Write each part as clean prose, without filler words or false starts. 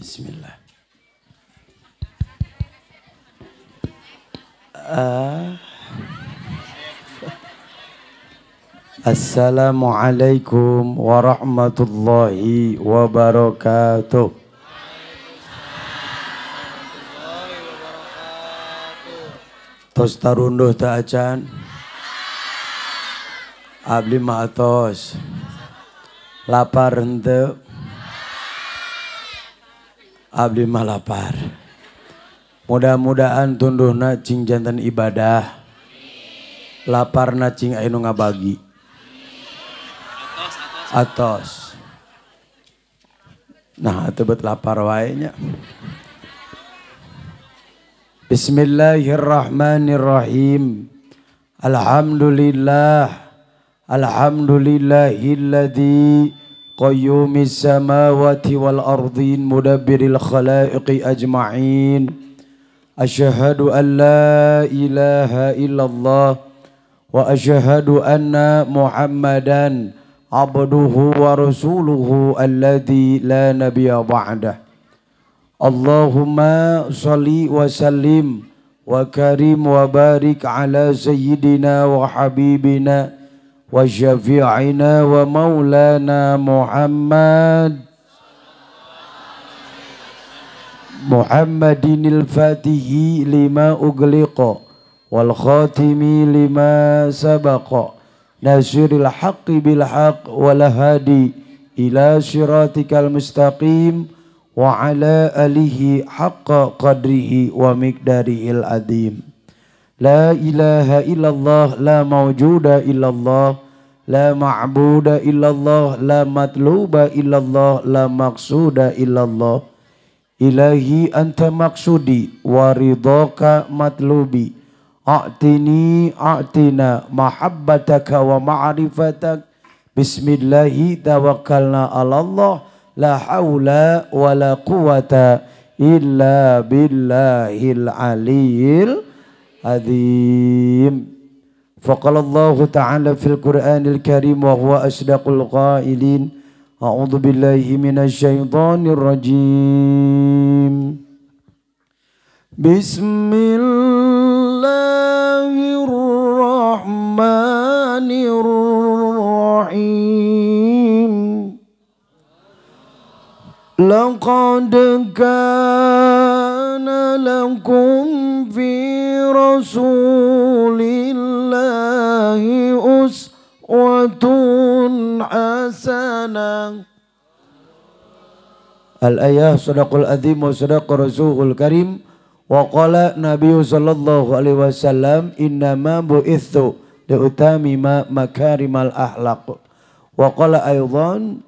Bismillah. Assalamualaikum warahmatullahi wabarakatuh. Tos tarunduh ta acan. Abdi mah atos. Lapar henteu? Abdi mah lapar. Mudah-mudahan tunduhna cing janten ibadah. Laparna cing aya nu ngabagi. Atos. Nah, atuh bet lapar wae nya. Bismillahirrahmanirrahim. Alhamdulillah. Alhamdulillahilladzi qayyumis samawati wal ardin mudabbiril khalaiqi ajma'in. Asyhadu an la ilaha illallah wa asyhadu anna Muhammadan abduhu wa rasuluhu alladzi la nabiyya ba'dah. Allahumma shalli wa sallim wa karim wa barik ala sayyidina wa habibina wa syafi'ina wa maulana Muhammad Muhammadinil fatihi lima ugliqa wal khatimi lima sabaqa nasiril haqqi bil haqq wal hadi ila siratikal mustaqim wa ala alihi haqqa qadrihi wa miqdarihil azim. La ilaha illallah, la mawjuda illallah, la ma'buda illallah, la matluba illallah, la maqsuda illallah. Ilahi anta maqsudi wa ridhaka matlubi. A'tini a'tina mahabbataka wa ma'rifatak. Bismillahi tawakkalna ala Allah, la haula wa la quwata illa billahil aliyil azim. Faqala Allah ta'ala fil Qur'anil Karim wa huwa asdaqul qailin. A'udzu billahi minasy syaithanir rajim. Bismillahirrahmanirrahim. Laqad kana lakum fi rasulillahi uswatun hasanah. Al-ayah sadaqul azim wa sadaqa rasulul karim. Wa qala nabiyyu sallallahu alaihi wasallam innama bu'ithu liutamima makarimal akhlaq. Wa qala aidan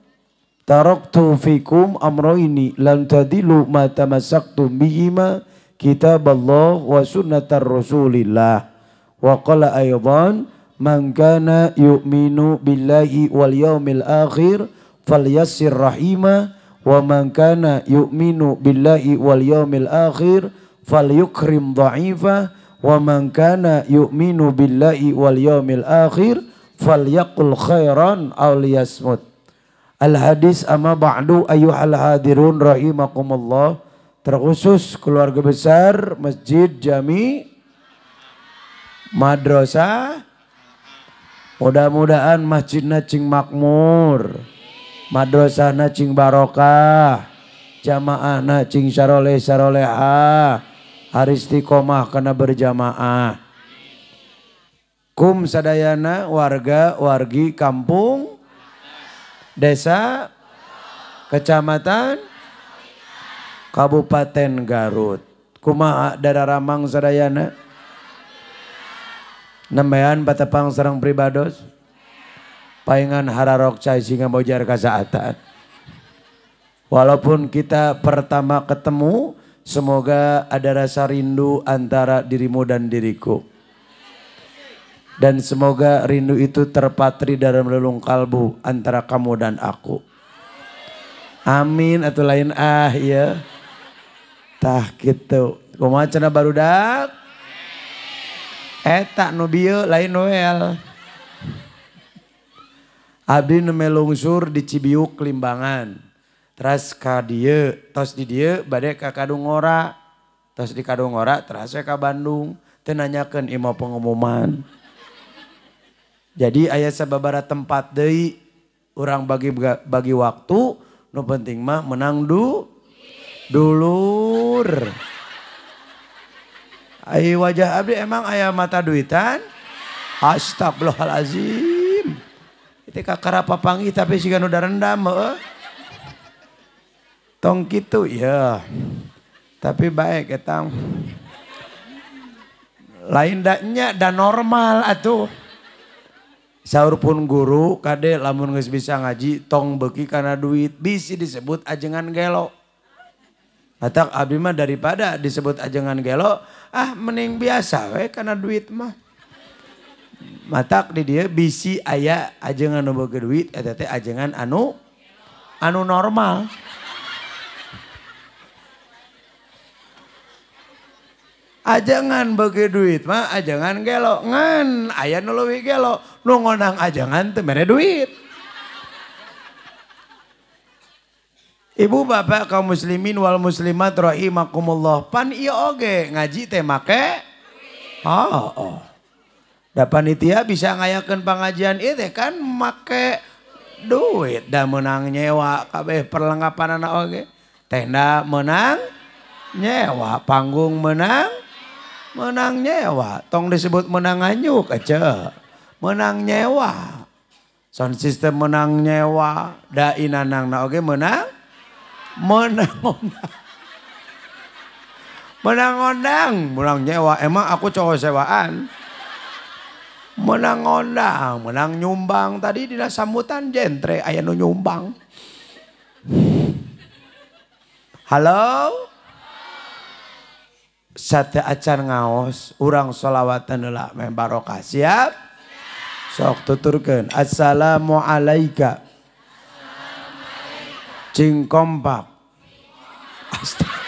taraktu fikum amrayni lan tadilu ma tamassaktum bihima kitaballah wa sunnatar rasulillah. Wa qala aidan man kana yu'minu billahi wal yaumil akhir falyassir rahimah wa man kana yu'minu billahi wal yaumil akhir falyukrim dha'ifah wa man kana yu'minu billahi wal yaumil akhir falyaqul khairan aw liyasmut. Al hadis amma ba'du ayyuhal hadirun rahimakumullah, terkhusus keluarga besar Masjid Jami Madrasah. Mudah-mudahan masjidna cing makmur, madrasahna cing barokah, jamaahna cing saroleh sarolehah, haristiqomah kana berjamaah. Kum sadayana warga wargi kampung, desa, kecamatan, Kabupaten Garut. Kumaha dararamang sadayana? Nembean patepang sareng pribados. Paingan hararok cai singa bojar kasaatan. Walaupun kita pertama ketemu, semoga ada rasa rindu antara dirimu dan diriku. Dan semoga rindu itu terpatri dalam relung kalbu antara kamu dan aku. Amin atau lain ah ya. Tah gitu. Kumaha cenah barudak? Eta nu bieu lain Noel. Abdi nu melungsur di Cibiuk Limbangan. Teras ka dieu, tos di dieu bade ka Kadungora. Tos di Kadungora teras we ka Bandung. Teu nanyakeun imah pengumuman. Jadi aya sababaraha tempat deui urang bagi waktu, nu penting mah menang dulur. Ai wajah abdi emang aya mata duitan? Astagfirullahalazim. Itu kakara papanggih tapi siga nu darendam heuh. Tong kitu ya. Tapi baik eta. Lain da nya da normal atuh. Saur pun guru kade lamun geus bisa ngaji tong beuki kana duit bisi disebut ajengan gelo. Matak abdi mah daripada disebut ajengan gelo, ah mending biasa we kana duit mah. Matak di dieu bisi aya ajengan nu boga duit eta teh ajengan anu normal. Ajengan beuki duit mah ajengan gelo, ngan aya nu leuwih gelo, nu ngonang ajengan teu mere duit. Ibu bapak kaum muslimin wal muslimat rahimakumullah, pan ieu oge ngaji teh make oh. Da panitia bisa ngayakeun pangajian ieu teh kan make duit, da meunang nyewa kabeh perlengkapanana oge. Tenda meunang nyewa, panggung meunang nyewa, tong disebut meunang nganyuk aja. Meunang nyewa. Sound system meunang nyewa, da inanangna oge meunang ondang. Menang ondang, menang nyewa. Emang aku cowok sewaan. Menang ondang, menang nyumbang. Tadi dina sambutan jentre aya nu nyumbang. Halo? Sate acan ngaos, urang sholawatan heula meh barokah. Siap? Sok tuturkeun. Assalamualaikum. Cing kompak. Astaga.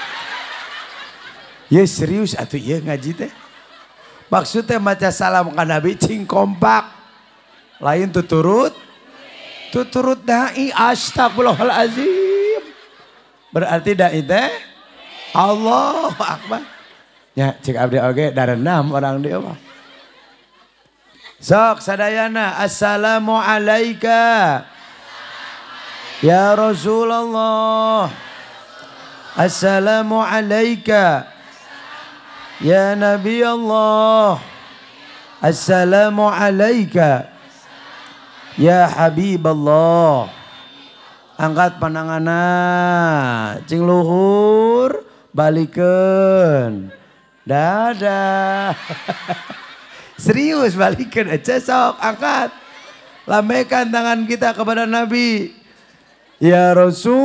Ya serius atuh ieu ngaji teh. Maksudnya maca salam ka Nabi cing kompak. Lain tuturut. Tuturut dai astagfirullahalazim. Berarti dai teh Allahu Akbar. Ya cik abdi oge darenam orang dieu mah. Sok sadayana assalamualaika. Ya Rasulullah. Assalamualaika. Ya Nabi Allah. Assalamualaika. Ya Habiballah. Angkat pandanganna cing luhur balikeun. Dadah. Serius balikeun aja sok angkat. Lambaikan tangan kita kepada Nabi. Ya Rasulullah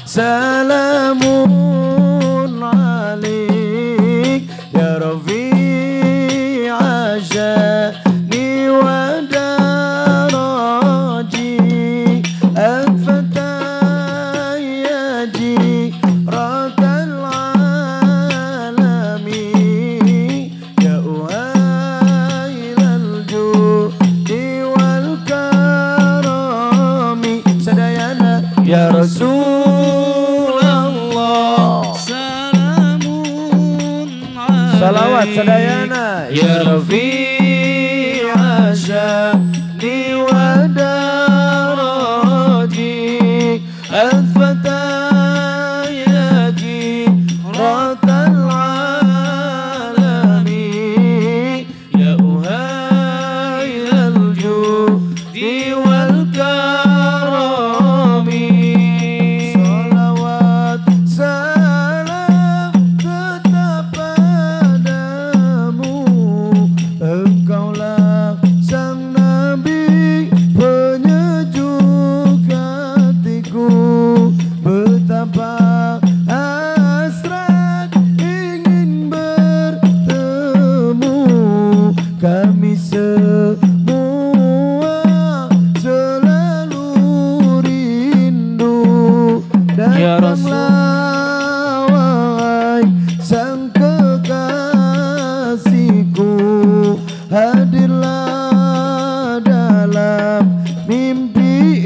salamun alaik ya rafi'a sya'ni wa daraji al-fatah ya jiratal alami ya uhailal judi wal karami. Sadayana ya Rasulullah salamun alaik salawat sadayana ya rafi'a sya'ni wa daraji al-fatah ya jiratal alami ya uhailal judi wal karami. Salawat salam tetap padamu, engkaulah sang Nabi penyejuk hatiku. Betapa hasrat ingin bertemu, kami semua selalu rindu. Ya Rasul. Datanglah wahai sang kekasihku, hadirlah dalam mimpi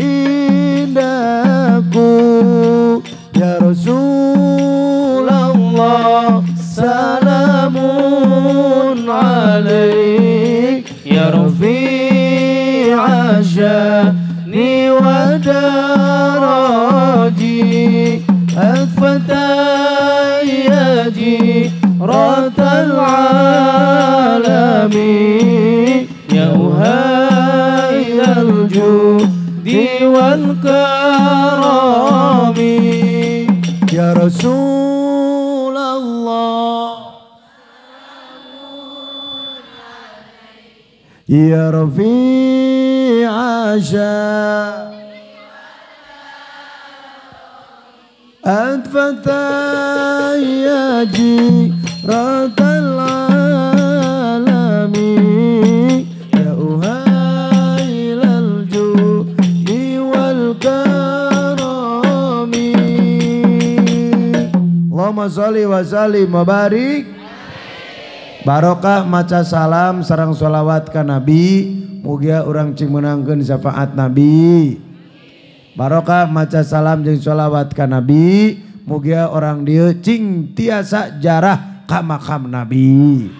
sya'ni wa daraji Al-Fatah ya jiratal alami Ya uhailal judi wal karami Ya Rasulullah Ya Rafi'a Al-Fatah ya jiratal alami Ya uhailal judi wal karami Allahumma sholli wa sallim wa barik. Barokah maca salam sareng sholawat ka Nabi, mugia urang cing meunangkeun syafaat Nabi. Barokah maca salam jeung sholawat ka Nabi, mugia orang dieu cing tiasa jarah ka makam Nabi.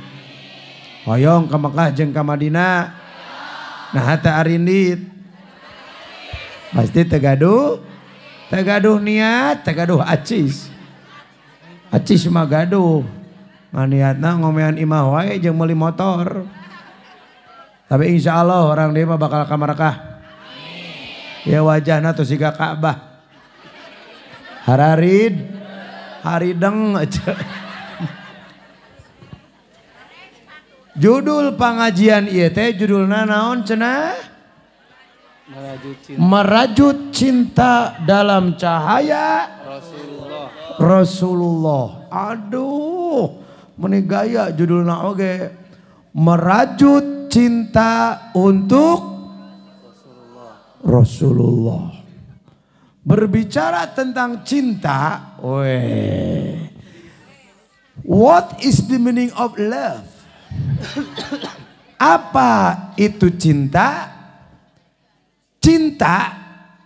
Hoyong ka Mekah jeung ka Madinah. Nah teu arindit. Pasti tegaduh, tegaduh niat, tegaduh acis. Acis mah gaduh. Niatna ngomean imah wae jeung meuli motor. Tapi insya Allah orang dia mah bakal ka Makkah. Ya wajahna tuh siga Ka'bah. Hararid, harideng aja. Judul pengajian ieu teh judulna naon cenah? Merajut cinta dalam cahaya Rasulullah. Rasulullah. Aduh, meni gaya judulna oge. Merajut cinta untuk Rasulullah. Rasulullah. Berbicara tentang cinta, weh. What is the meaning of love? Apa itu cinta? Cinta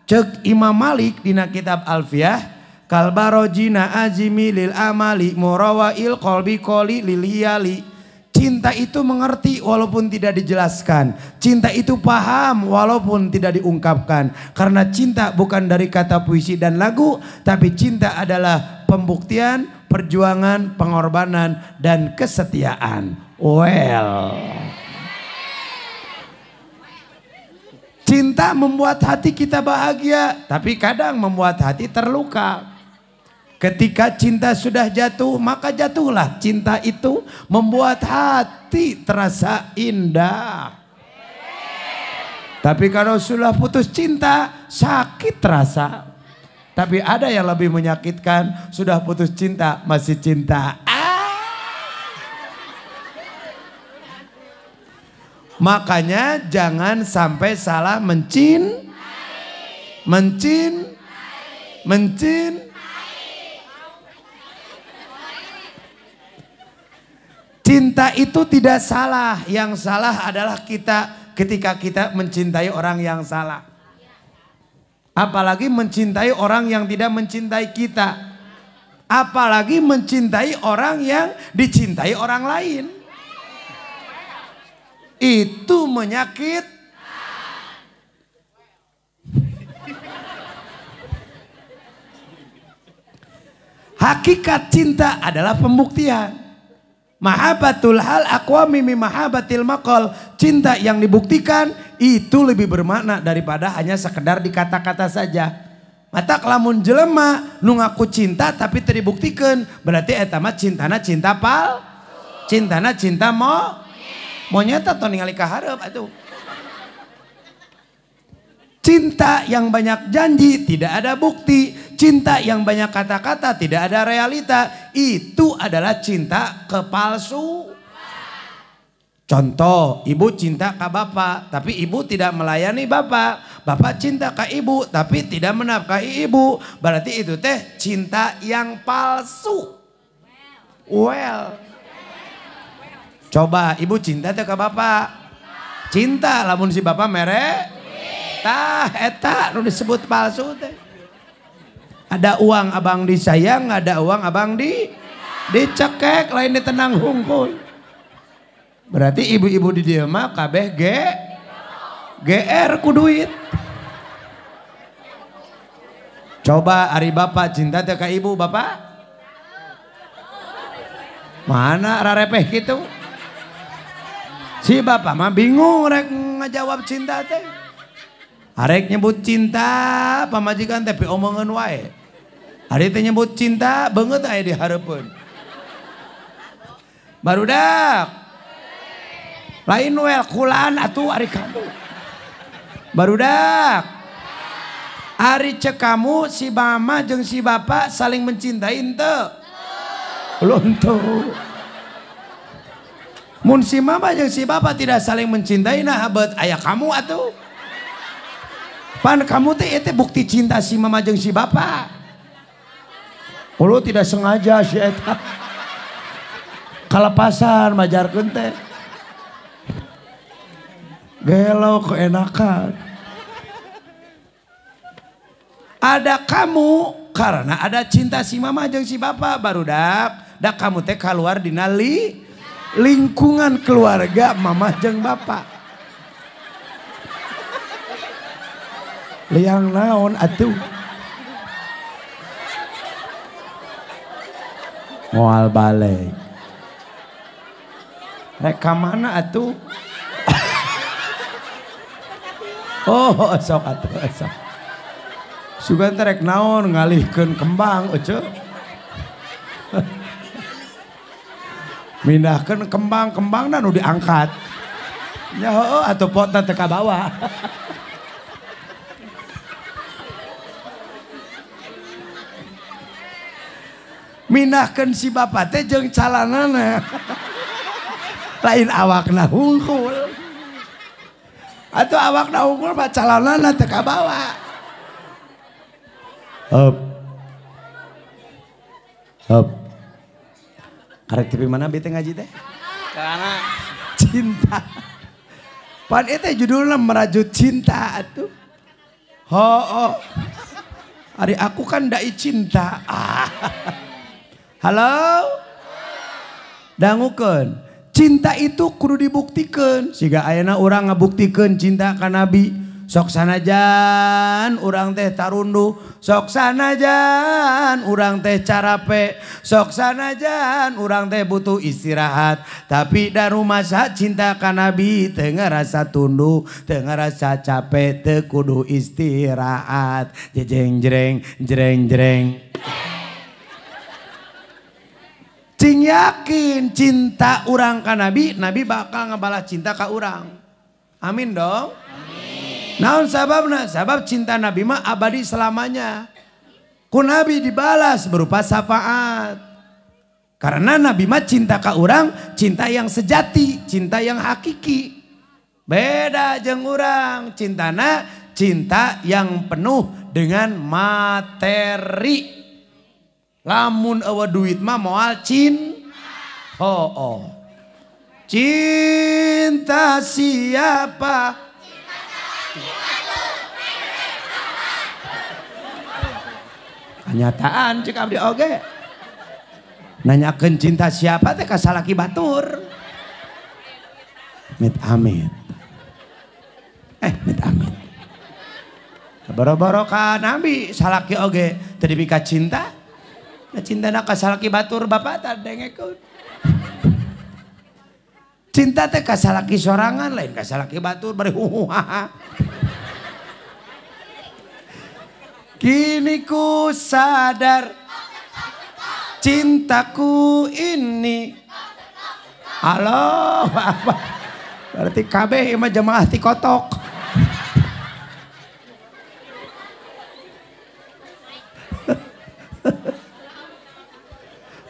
cek Imam Malik dina kitab Alfiyah, kalbarojina azimi lil amali murawail qalbi qoli lil hiyali. Cinta itu mengerti walaupun tidak dijelaskan. Cinta itu paham walaupun tidak diungkapkan. Karena cinta bukan dari kata puisi dan lagu, tapi cinta adalah pembuktian, perjuangan, pengorbanan, dan kesetiaan. Well, cinta membuat hati kita bahagia, tapi kadang membuat hati terluka. Ketika cinta sudah jatuh, maka jatuhlah cinta itu membuat hati terasa indah. Tapi kalau sudah putus cinta, sakit terasa. Tapi ada yang lebih menyakitkan, sudah putus cinta, masih cinta. Ah. Makanya jangan sampai salah mencin. Cinta itu tidak salah, yang salah adalah kita ketika kita mencintai orang yang salah. Apalagi mencintai orang yang tidak mencintai kita. Apalagi mencintai orang yang dicintai orang lain. Itu menyakit. Hakikat cinta adalah pembuktian. Mahabbatul hal aqwami mi mahabbatil maqal. Cinta yang dibuktikan itu lebih bermakna daripada hanya sekedar di kata-kata saja. Matak lamun jelema nu ngaku cinta tapi teu dibuktikan, berarti eta mah cintana cinta pal, cintana cinta mo monyet atau ningali ka hareup atuh. Cinta yang banyak janji tidak ada bukti, cinta yang banyak kata-kata tidak ada realita, itu adalah cinta kepalsu. Contoh, ibu cinta ke bapak, tapi ibu tidak melayani bapak. Bapak cinta ke ibu, tapi tidak menafkahi ibu. Berarti itu teh cinta yang palsu. Well, coba ibu cinta teh ke bapak. Cinta, lamun si bapak mere. Tah, eta nu disebut palsu teh. Ada uang abang disayang, ada uang abang dicekek, lain ditenang hungkul. Berarti ibu-ibu di dieu mah kabeh ge GR ku duit. Coba ari bapak cinta teh ka ibu bapak? Mana rarepeh kitu? Si bapak mah bingung rek ngajawab cinta teh. Arek nyebut cinta pamajikan teh piomongeun wae. Ari teh nyebut cinta beungeut aya di hareupeun. Barudak. Lain wel kulaan atuh ari kamu. Barudak. Ari cek kamu si mama jeung si bapak saling mencintai henteu? Lonto. Mun si mama jeung si bapak tidak saling mencintai nah bet aya kamu atuh. Pan kamu teh itu bukti cinta si mama jeung si bapak. Lu tidak sengaja si eta. Kalepasan majarkeun teh. Gelo keenakan. Ada kamu karena ada cinta si mama jeung si bapak barudak. Da kamu teh keluar dina lingkungan keluarga mama jeung bapak. Liang naon atuh. Moal balik. Rek ka mana atuh? Oh, sok atuh, sok. Sugan teh rek naon ngalihkeun kembang euceu. Mindahkeun kembang-kembangna nu diangkat. Nya heueuh atuh potna teh ka bawah. Mindahkeun si bapak teh jeung calanana. Lain awakna hungkul. Atuh awakna hungkul mah calanana teh ka bawah. Hop. Hop. Karek TV mana bete ngaji teh? Celana. Cinta. Pan itu judulnya merajut cinta atuh. Ho oh. Ari aku kan dai cinta. Ah. Halo? Dangukeun. Cinta itu kudu dibuktikeun. Siga ayeuna urang ngabuktikeun cinta ka Nabi. Sok sanajan urang teh tarunduh, sok sanajan urang teh carape, sok sanajan urang teh butuh istirahat, tapi darumasa cinta ka Nabi teu ngarasa tunduh, teu ngarasa capek, teu kudu istirahat. Jejeng jreng jreng jreng. Cing yakin cinta urang ka Nabi, Nabi bakal ngebalas cinta ka urang. Amin dong. Naon sababna? Sabab cinta Nabi mah abadi selamanya. Ku Nabi dibalas berupa syafaat. Karena Nabi mah cinta ka urang, cinta yang sejati, cinta yang hakiki. Beda jeung urang, cintana cinta yang penuh dengan materi. Lamun eueuh duit mah moal cin. Oh, oh. Cinta siapa? Kenyataan cek abdi oge. Nanyakeun cinta siapa teh ka salaki batur. Mit amit. Mit amit. Boro-boro ka Nabi salaki oge teu dipika cinta. Da cintana ka salaki batur bapak tah dengekeun. Cinta teh ka salaki sorangan lain ka salaki batur bari huhuhaha. Kini ku sadar cintaku ini. Halo, apa? Berarti kabeh mah jemaah ti kotok.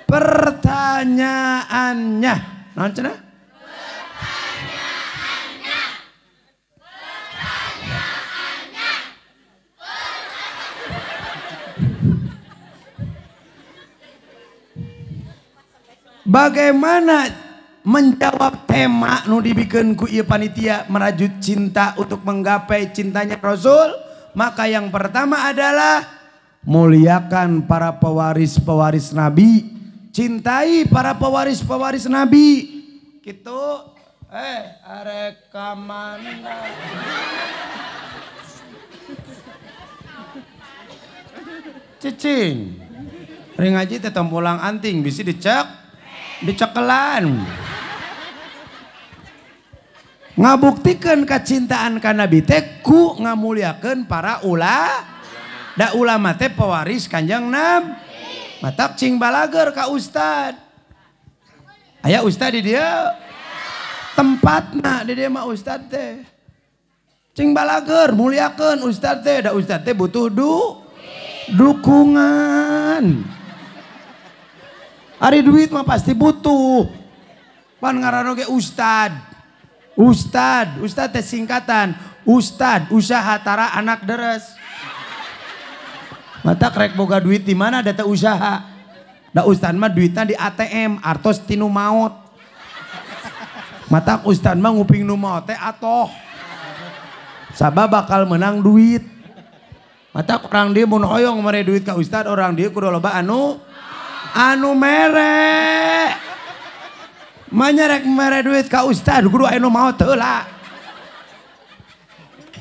Pertanyaannya, naon cenah? Bagaimana menjawab tema nu dibikeun ku ieu panitia merajut cinta untuk menggapai cintanya Rasul? Maka yang pertama adalah muliakan para pewaris-pewaris Nabi, cintai para pewaris-pewaris Nabi. Gitu. Arek ka mana? Cicing. Ring ngaji teh tong pulang anting bisi dicek dicekelan. Ngabuktikeun kacintaan ka Nabi teh ku ngamuliakeun para da ulama teh pewaris Kanjeng Nabi. Matak cing balager ka ustad. Aya ustad di dieu. Tempatna di dieu mah ustad teh. Cing balager muliakeun ustad teh, da ustad teh butuh dukungan. Ari duit mah pasti butuh. Pan ngaranna ge ustad. Ustad, ustad teh singkatan. Ustad, usaha tara anak deres. Mata krek boga duit di mana da teh usaha. Da ustad mah duitna di ATM, artos tinu maot. Mata ustad mah nguping nu maot teh atoh. Sabab bakal menang duit. Mata orang dia mun hoyong mere duit ka ustad, orang dia kudu loba anu mere. Manya rek mere duit ka ustad kudu aya nu maot heula.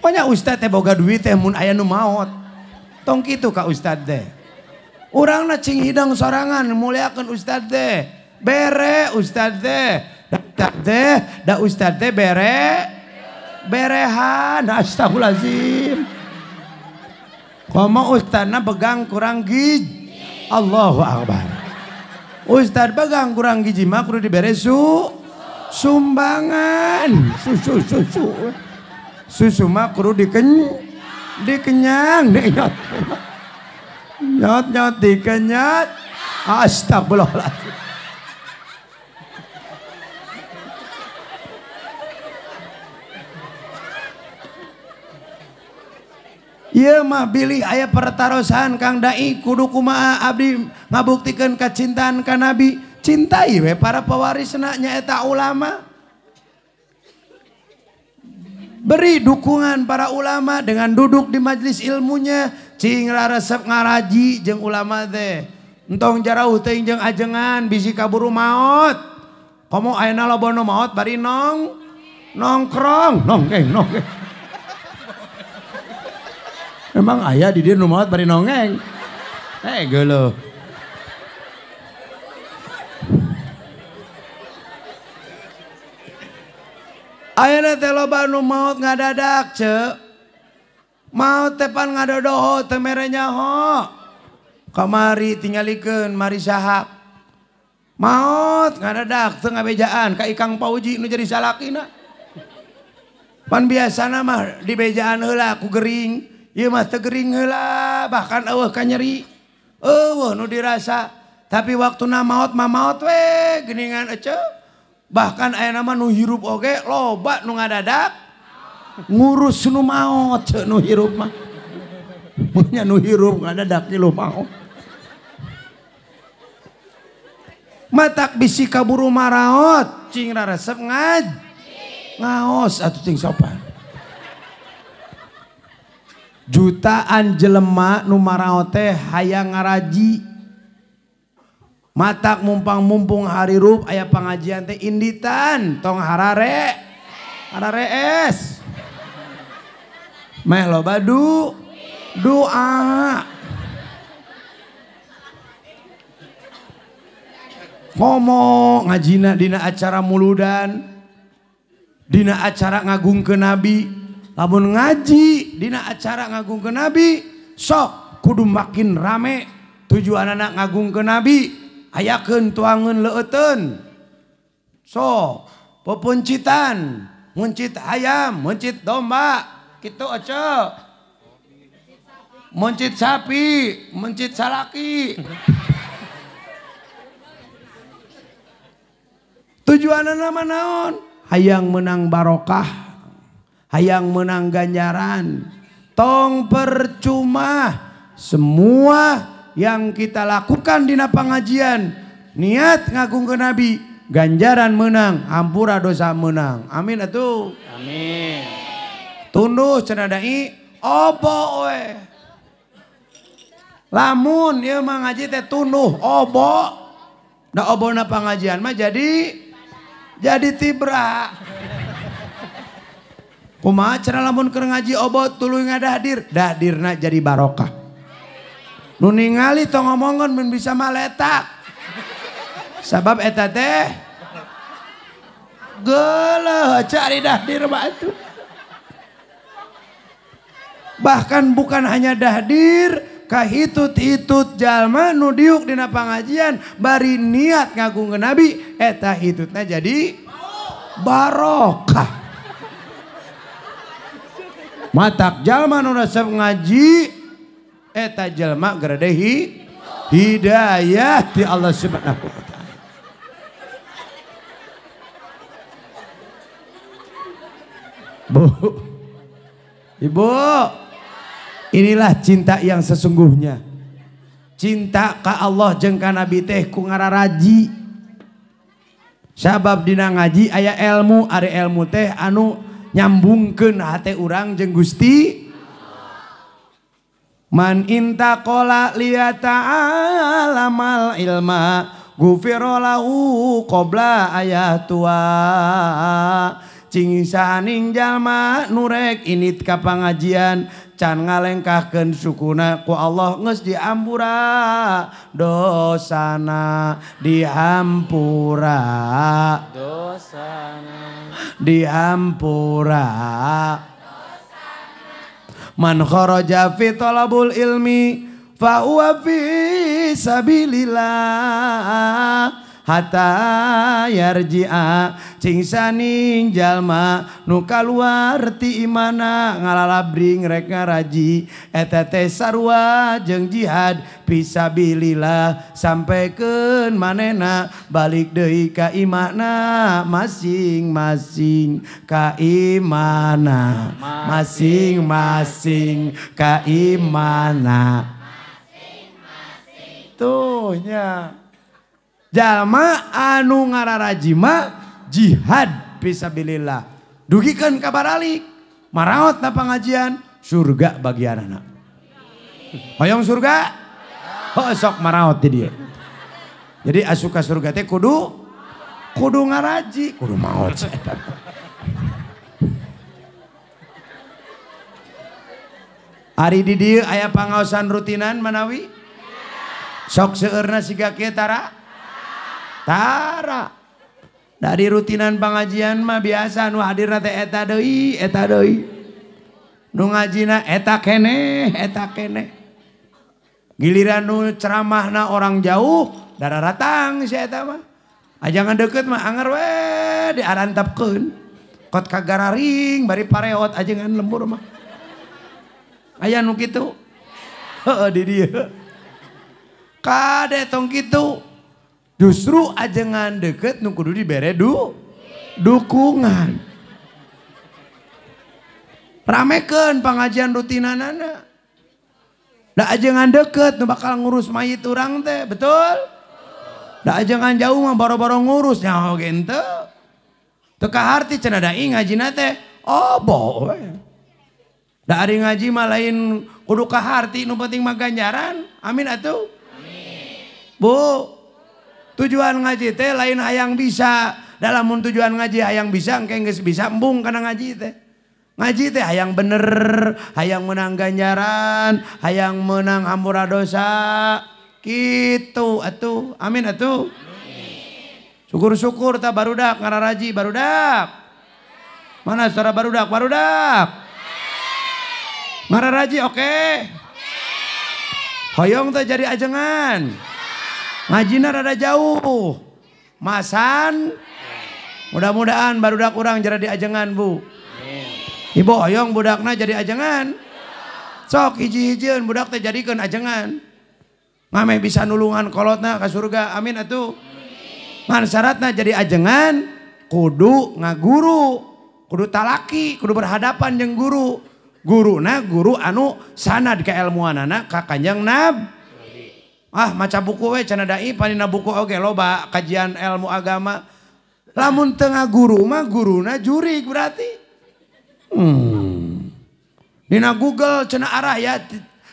Pokoknya ustad teh boga duit teh mun aya nu maot. Tong kitu ka ustad teh. Urangna cing hidang sorangan muliakeun ustad teh. Bere ustad teh. Da ustad teh bere berehan. Astagfirullahalazim. Komo ustadna begang kurang gigi. Allahu akbar. Ustad begang kurang gigi mah kudu dibere sumbangan. Susu susu. Susu mah kudu dikenyang, dinyot. Nyot-nyot dikenyat. Astagfirullahaladzim. Ieu mah bilih aya pertarosan Kang Dai kudu kumaha abdi ngabuktikeun kacintaan ka Nabi. Cintai we para pewarisna nyaeta ulama. Beri dukungan para ulama dengan duduk di majelis ilmunya. Cing raresep ngaraji jeung ulama teh. Entong jarauh teuing jeung ajengan bisi kaburu maot. Komo ayeuna loba nu maot bari nongkrong, nongkeng, nongkeng. Emang aya di dieu nu maot bari nongeng. Geuleuh. Ayeuna teh loba nu maot ngadadak ceu. Maot teh pan ngadodoho teu mere nyaho. Kamari tingalikeun mari saha. Maot ngadadak teu ngabejaan ka Ikang Pauji nu jadi salakina. Pan biasana mah dibejaan heula ku gering. Ieu mah teu gering heula bahkan eueuh ka nyeri. Eueuh nu dirasa. Tapi waktuna maot mah maot we geuningan eceu. Bahkan ayeuna mah nu hirup oge loba nu ngadadak ngurus nu maot nu hirup mah. Mun nu hirup ngadadak nu maot. Matak bisi kaburu maraot cing raresep ngaos atuh cing sopan. Jutaan jelema nu maraot teh hayang ngaraji. Matak mumpang-mumpung harirup aya pengajian teh inditan tong harare hararees. Meh loba doa. Komo ngajina dina acara muludan, dina acara ngagungkeun Nabi. Lamun ngaji dina acara ngagungkeun Nabi, sok kudu makin rame tujuanana ngagungkeun Nabi. Ayakeun tuangeun leueuteun. So, pepencitan, mencit ayam, mencit domba, kitu ece. Mencit sapi, mencit salaki. Tujuanana mah naon? Hayang menang barokah, hayang menang ganjaran. Tong percuma semua yang kita lakukan dina pengajian, niat ngagungkeun Nabi, ganjaran menang, hampura dosa menang. Amin atuh. Amin. Tunduh cenah dai obo we. Lamun ieu mah ngaji teh tunduh obo. Da obona pengajian mah jadi tibra. Kumaha cenah lamun keur ngaji obot tuluy ngadahdir, dahdirna jadi barokah. Nu ningali tong ngomongan mun bisa maletak. Sabab eta teh geuleuh cari dahdir mah atuh. Bahkan bukan hanya dahdir, kahitut-hitut jalma nu diuk dina pangajian bari niat ngagungkeun Nabi, eta hitutna jadi barokah. Matak jalma nu resep ngaji eta jalma geredehi hidayah ti Allah Subhanahu wa taala. Bu, Ibu, inilah cinta yang sesungguhnya. Cinta ka Allah jeung ka Nabi teh ku ngararaji. Sabab dina ngaji aya ilmu, ari ilmu teh anu nyambungkeun hate urang jeung Gusti. Man intaqala liyata'alamal ilma ghufira lahu qabla ayatua. Cing saning jalma nurek init ka pangajian can ngalengkahkeun sukuna ku Allah geus diampura dosana, dihampura dosana, dihampura. Man kharaja fi talabul ilmi fa huwa fi sabilillah hatta yarji'a. Cing saning jalma nu kaluar ti imana ngalalabring rek ngaraji eta teh sarua jeung jihad fisabilillah sampaikeun manehna balik deui ka imana masing-masing, ka imana masing-masing, ka imana masing-masing. Tuh nya jalma anu ngararaji mah jihad fisabilillah. Dugikeun ka baralik, maraot na pangajian, surga bagianana. Hoyong surga? Heuh sok maraot di dieu. Jadi asup ka surga teh kudu ngaraji, kudu maot eta. Ari di dieu aya pangaosan rutinan manawi? Sok seueurna siga kieu tara? Tara. Dari rutinan pengajian mah biasa nu hadirna teh eta deui, eta deui. Nu ngajina eta keneh, eta keneh. Giliran nu ceramahna orang jauh, dararatang si eta mah. Ajangan deket mah anger we diarantapkeun. Kot kagararing bari pareot ajengan lembur mah. Aya nu kitu? Heueuh di dieu. Kade tong kitu. Justru ajengan deket nu kudu dibere dukungan. Ramekeun pengajian rutinanana. Da ajengan deket nu bakal ngurus mayit urang teh, betul? Da ajengan jauh mah boro-boro ngurus nyaho ge henteu. Teu kaharti cenah da ngajina teh, oh boh we. Da ari ngaji mah lain kudu kaharti nu penting mah ganjaran. Amin atuh. Amin. Bu, tujuan ngaji teh lain hayang bisa. Dalam tujuan ngaji hayang bisa engke geus bisa embung kana ngaji teh. Ngaji teh hayang bener, hayang menang ganjaran, hayang menang hampura dosa. Kitu atuh. Amin atuh. Syukur-syukur ta barudak ngararaji barudak. Mana suara barudak? Barudak. Ngararaji oke. Okay. Hoyong teh jadi ajengan. Ngajina rada jauh. Masan. Mudah-mudahan barudak urang jadi ajengan, Bu. Ibu hoyong budakna jadi ajengan. Sok hiji-hijieun budak teh jadikeun ajengan. Ngameh bisa nulungan kolotna ka surga. Amin atuh. Ngan syaratna jadi ajengan kudu ngaguru, kudu talaki, kudu berhadapan jeung guru. Guruna guru anu sanad keilmuanana ka Kanjeng Nabi. Ah maca buku we cenah dai panina buku oge loba kajian ilmu agama. Lamun teu ngaguru mah guruna jurig berarti. Dina Google cenah arah ya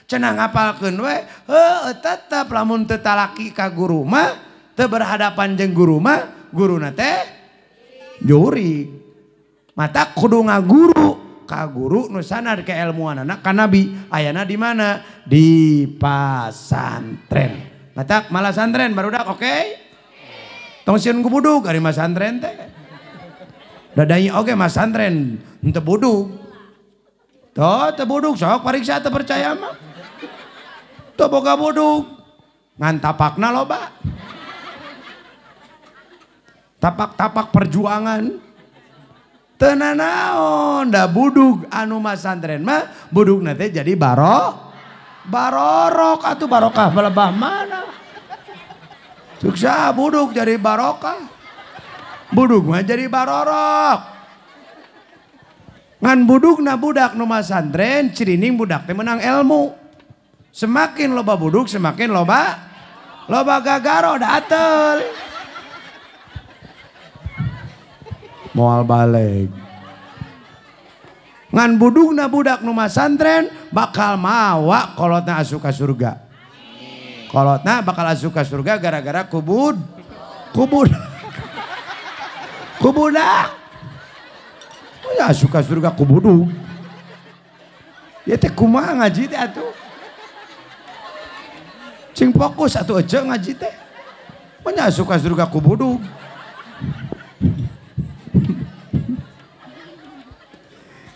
cenah ngapalkeun we, heuh tetep lamun teu talaki ka guru mah, teu berhadapan jeung guru mah, guruna teh jurig. Mata kudu ngaguru. Ka guru nu sanad keilmuanana ka nabi. Ayana di mana? Di pasantren. Matak malah santren barudak oke? Okay? Tong sieun ku budug ari masantren teh. Dadai oge masantren henteu budug. Tuh teu budug sok pariksa teu percaya mah. Teu boga budug. Ngan tapakna loba. Tapak-tapak perjuangan. Teu nanaon da budug anu masantren mah budugna teh jadi barorok atuh barokah balebah mana. Suksa budug jadi barokah. Budug mah jadi barorok. Ngan budugna budak nu masantren cirining budak teh menang ilmu. Semakin loba budug semakin loba gagaro da ateul. Moal balik. Ngan budugna budak nu masantren bakal mawa kolotna asup ka surga. Kolotna bakal asup ka surga gara-gara kubud. Kubudak. Oh ya asup ka surga kubudug. Ya teh kumaha ngaji teh atuh. Cing fokus atuh aja ngaji teh. Manya asup ka surga kubudug.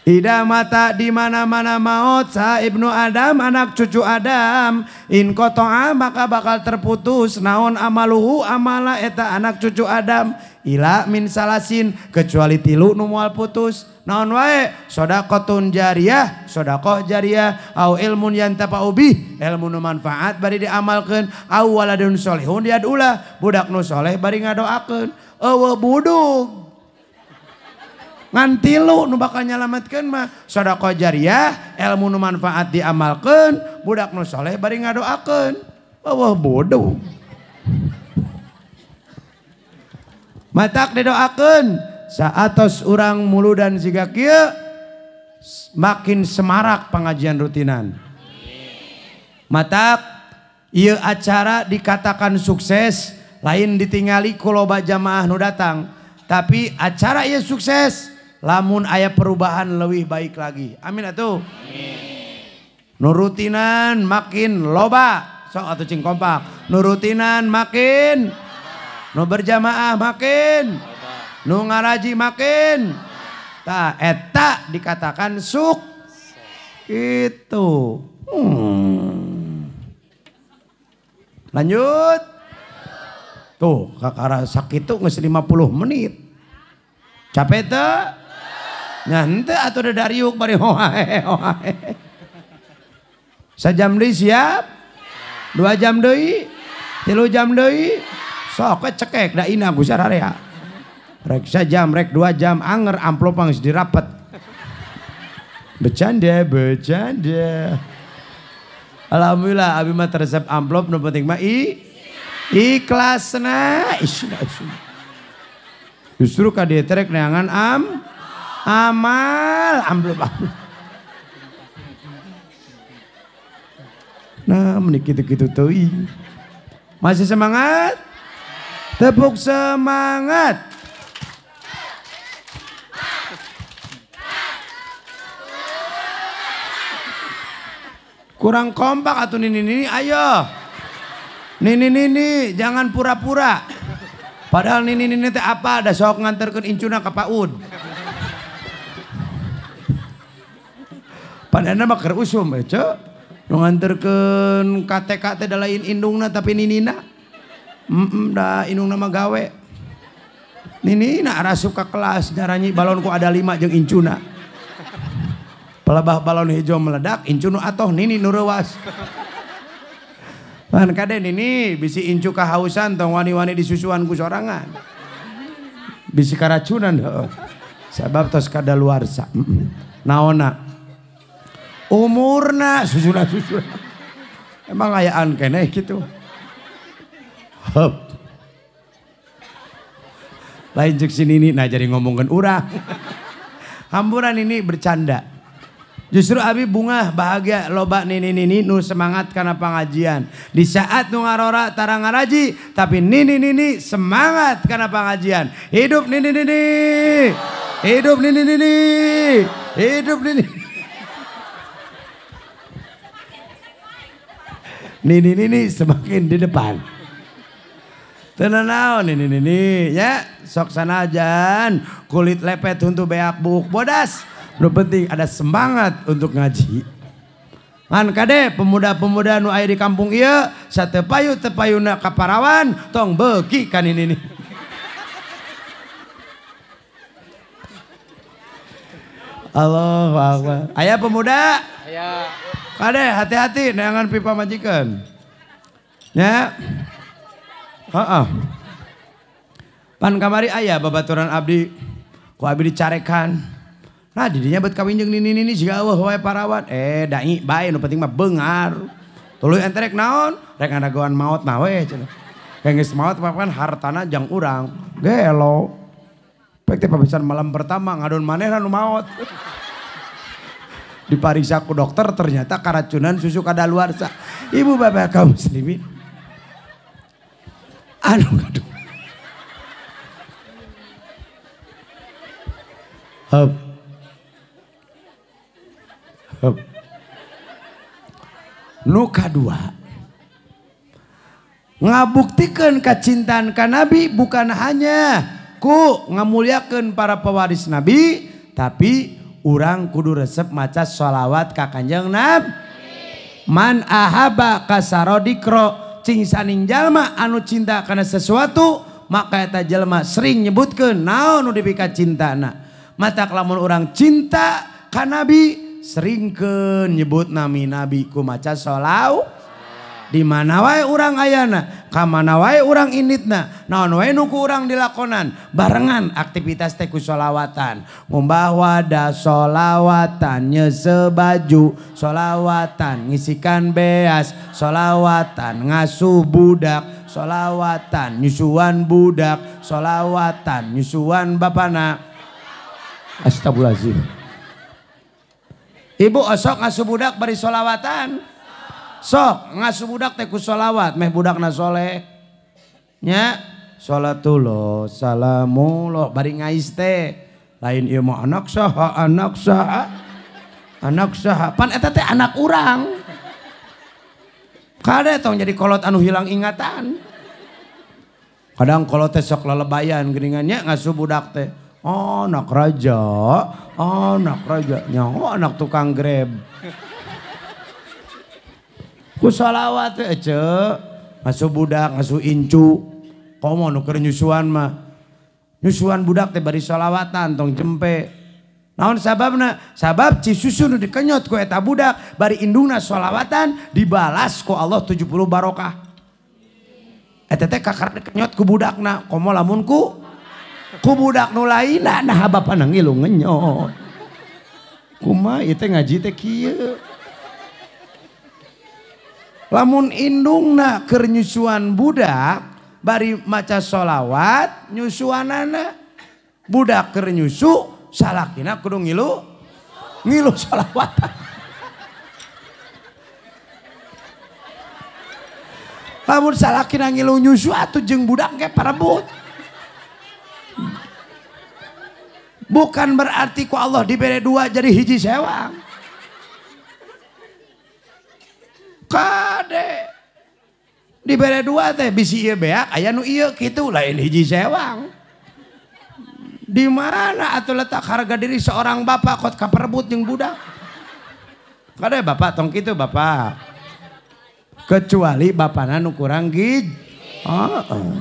Ida mata di mana-mana maut sa ibnu Adam anak cucu Adam in kotoa maka bakal terputus naon amaluhu amala eta anak cucu Adam ila min salasin kecuali tilu nu moal putus naon wae sedaqatun jariyah sedaqah jariyah au ilmun yantafa'u bih ilmu nu manfaat bari diamalkeun au waladun solehun diadulah budak nu soleh bari ngadoakeun eueuh budug ngan tilu nu bakal nyalametkeun mah sedekah jariyah ilmu nu manfaat diamalkeun budak nu soleh bari ngadoakeun eueuh bodoh matak didoakeun saatos urang muludan siga kieu makin semarak pengajian rutinan. Matak ieu acara dikatakan sukses lain ditingali ku loba jamaah nu datang tapi acara ieu sukses lamun aya perubahan lebih baik lagi. Amin atuh. Amin. Nurutinan makin loba. Sok atuh cing kompak. Nurutinan makin. Nu berjamaah makin. Nu ngaraji makin. Tah eta dikatakan suk. Gitu. Lanjut. Tuh kakara sakitu geus 50 menit. Capek teu? Nya henteu atuh da dariuk bari hoae hoae. Sajam deui siap? 2 jam deui? 3 jam deui? Sok we cekek da ina ku sararea. Rek sajam rek 2 jam anger amplop geus dirapet. Bercanda, bercanda. Alhamdulillah abi mah teresep amplop nu penting mah ikhlasna. Justru ka dieu teh rek neangan amal amplop. Nah, menik kitu-kitu teuing. Masih semangat? Tepuk semangat. Kurang kompak atuh nini-nini, ayo. Nini-nini, jangan pura-pura. Padahal nini-nini teh apa da sok nganterkeun incuna ka PAUD. Padahal mah keur usum ece. Nu nganterkeun KTK teh da lain indungna tapi ninina. Da indungna mah gawe. Ninina arasup ka kelas nyaranyi balonku ada 5 jeung incuna. Pelebah balon hijau meledak, incu nu atoh nini nu reuwas. Pan kade nini bisi incu kahausan tong wani-wani disusuan ku sorangan. Bisi karacunan heuh. Sabab tos kadaluarsa. Naonna? Umurna susuna-susuna. Emang ayaan keneh kitu. Heup. Lain ceuk si nini nah jadi ngomongkeun urang. Hamburan ini bercanda. Justru abi bungah bahagia loba nini-nini nu semangat karena pengajian. Di saat nu ngarora tara ngaraji, tapi nini-nini semangat karena pengajian. Hidup nini-nini. Hidup nini-nini. Hidup nini. Nini nini semakin di depan. Tenang naon nini nini ya, sok sanajan kulit lepet untuk beak buuk bodas. Nu penting ada semangat untuk ngaji. Ngan kade pemuda-pemuda nu aya di kampung ieu satepayu tepayuna ka parawan tong beuki ka nini nini. Allahu Akbar. Aya pemuda? Aya. Kade hati-hati neangan pipa majikan. Ya. Heeh. Pan kamari aya babaturan abdi ku abdi dicarekan. Nah didinya bet kawin jeung nini nini siga eueuh wae parawan. Dai bae nu penting mah beungar. Tuluy ente rek naon? Rek ngadagoan maot mah we cenah. Kayak geus maot mah kan hartana jang urang. Gelo. Pek teh papisan malam pertama ngadon manehna nu maot. Dipariksa ku dokter ternyata keracunan susu kadaluarsa. Ibu bapak kaum muslimin. Aduh aduh. Hup. Hup. Nu kadua. Ngabuktikeun kacintaan ka Nabi bukan hanya ku ngamuliakeun para pewaris Nabi, tapi urang kudu resep maca sholawat ka Kanjeng Nabi. Man ahaba kasarodikro, cing saning jalma anu cinta kana sesuatu, maka eta jalma sering nyebutkeun naon nu dipika cintana. Matak lamun urang cinta ka Nabi, seringkeun nyebut nami Nabi ku maca sholawat. Di mana wae urang ayana, ka mana wae urang inditna, naon wae nu ku urang dilakonan, barengan aktivitas teh ku sholawatan. Ngumbah wadah sholawatan, nyese baju sholawatan, ngisikan beas sholawatan, ngasuh budak sholawatan, nyusuan budak sholawatan, nyusuan bapana. Astagfirullahaladzim. Ibu osok ngasuh budak bari sholawatan. Sok ngasuh budak teh ku sholawat meh budakna soleh nya. Sholatullah salamullah bari ngais teh lain ieu mah anak saha anak saha anak saha pan eta teh anak urang. Kade tong jadi kolot anu hilang ingatan. Kadang kolot teh sok lelebayan geuningan nya ngasuh budak teh. Oh, anak raja, oh, anak raja nyaho anak tukang grab. Ku sholawat teh ece ngasuh budak ngasuh incu komo nu keur nyusuan mah nyusuan budak teh bari sholawatan tong jempe. Naon sababna? Sabab ci susu nu dikenyot ku eta budak bari indungna sholawatan dibalas ku Allah 70 barokah. Eta teh kakara dikenyot ku budakna komo lamun ku budak nu lainna nah bapana ngilu ngenyot. Kumaha ieu teh ngaji teh kieu. Lamun indungna keur nyusuan budak bari maca sholawat nyusuanana budak keur nyusu salakina kudu ngilu ngilu sholawatan. Lamun salakina ngilu nyusu atuh jeung budak ge parebut. Bukan berarti ku Allah dibere dua jadi hiji sewang. Kade dibere dua teh bisi ieu beak aya nu ieu kitu lain hiji sewang. Di mana atuh letak harga diri seorang bapak kot kaperebut jeung budak? Kade bapak tong kitu bapak. Kecuali bapana nu kurang gizi. Heeh.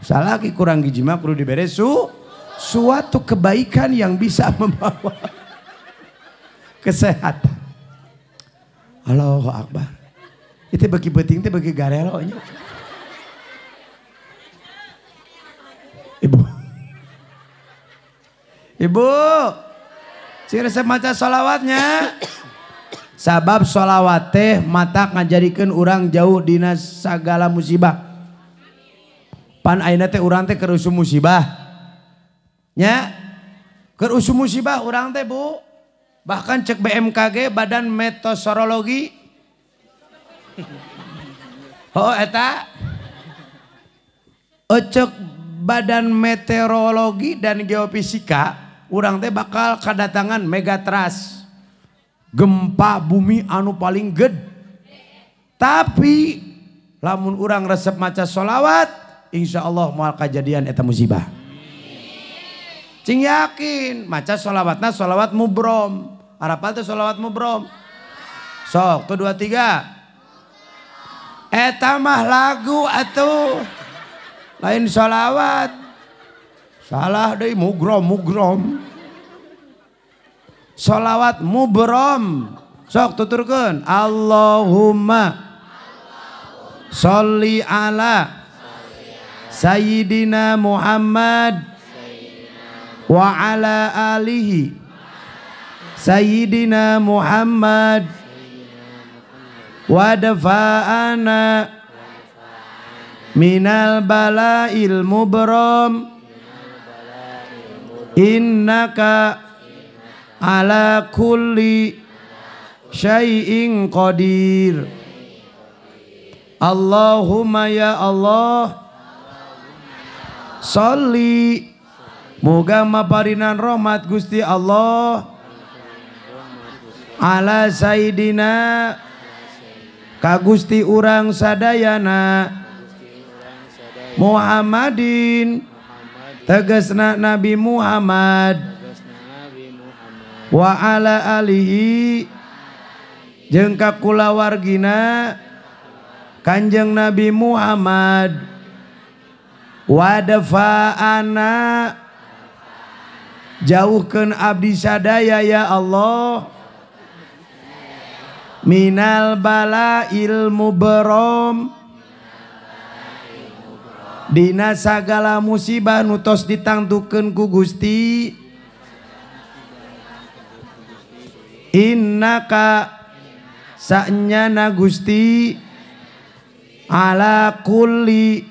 Salaki kurang gizi mah kudu dibere suatu kebaikan yang bisa membawa kesehatan. Allahu Akbar. Itu bagi beuting teh bagi garelo nya. Ibu. Ibu. Cing resep maca sholawatnya. Sabab sholawat teh matak ngajadikeun urang jauh dina sagala musibah. Pan ayeuna teh urang teh keur usum musibah. Nya. Keur usum musibah urang teh, Bu. Bahkan cek BMKG Badan Meteorologi. Oh eta. Cek Badan Meteorologi dan Geofisika Urang teh bakal kadatangan megatrust. Gempa bumi anu paling gede. Tapi lamun urang resep maca sholawat, insya Allah moal kajadian eta musibah. Cing yakin maca sholawatna sholawat mubrom. Arapal teh sholawat mubrom. Sok tuh 2 3. Eta mah lagu atuh. Lain sholawat. Salah deui mugrom mugrom. Sholawat mubrom. Sok tuturkeun. Allahumma sholli ala Sayyidina Muhammad wa ala alihi Sayyidina Muhammad wa dafa'ana minal bala'il mubram innaka ala kulli syai'in qadir. Allahumma ya Allah sholli, muga maparinan rahmat Gusti Allah ala sayyidina ka Gusti urang sadayana Muhammadin tegasna Nabi Muhammad wa ala alihi jeung ka kulawargina Kanjeng Nabi Muhammad wa dafa'ana jauhkeun abdi sadaya ya Allah minal bala'il mubram dina sagala musibah nu tos ditangtukeun ku Gusti innaka sa'nyana Gusti ala kulli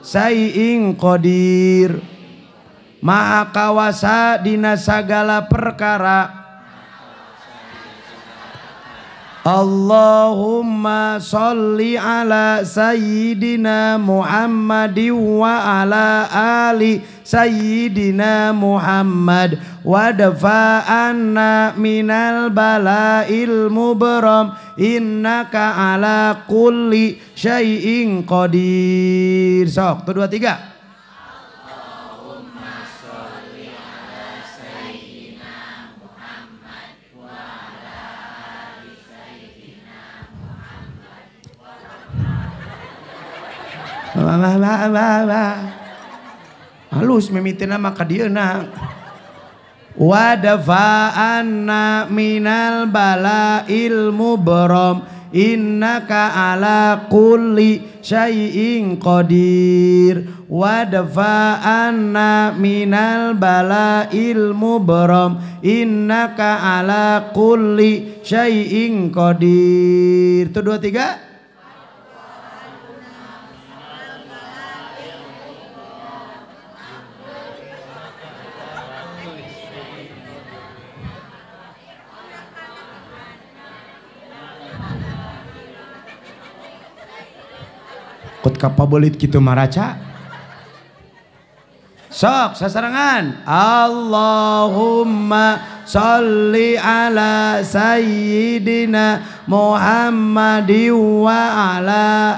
syai'in qadir maha kawasa dina sagala perkara. Allahumma sholli ala sayyidina Muhammadin wa ala ali sayyidina Muhammad wa dafa'anna minal bala'il mubram innaka ala kulli syai'in qadir. Sok, 2 3. Halus mimitina maka dieuna. Wa dafa'anna minal bala'il mubram innaka ala kulli syai'in qadir. Wa dafa'anna minal bala'il mubram innaka ala kulli syai'in qadir. Itu 2 3. Kot kapabelit kitu maraca. Sok sasarangan. Allahumma sholli ala sayyidina Muhammadin wa ala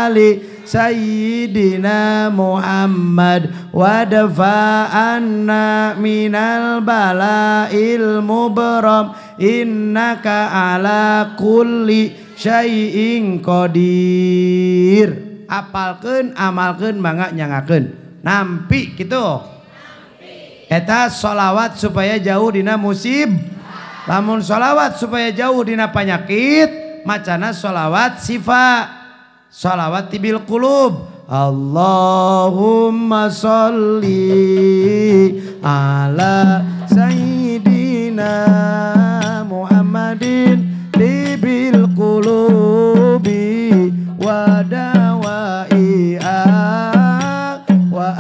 ali sayyidina Muhammad wa dafa'anna minal bala'il mubram innaka ala kulli syai'in qadir. Apalkeun, amalkeun, mangga nyangakeun. Nampi gitu. Eta sholawat supaya jauh dina musib. Lamun sholawat supaya jauh dina penyakit, macana sholawat sifa. Sholawat tibil qulub. Allahumma sholli ala sayyidina Muhammadin tibil qulubi wa dawaiha wa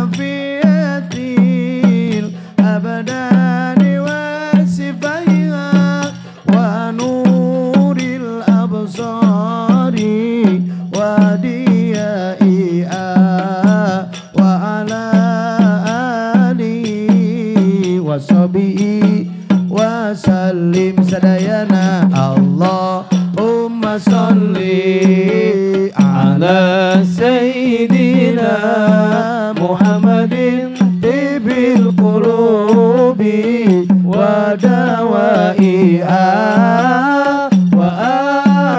afiyatil abdani wa sifaiha wa nuril absari wa diyaiha wa ala alihi ala sayyidina Muhammadin tibil qulubi wa dawaiha wa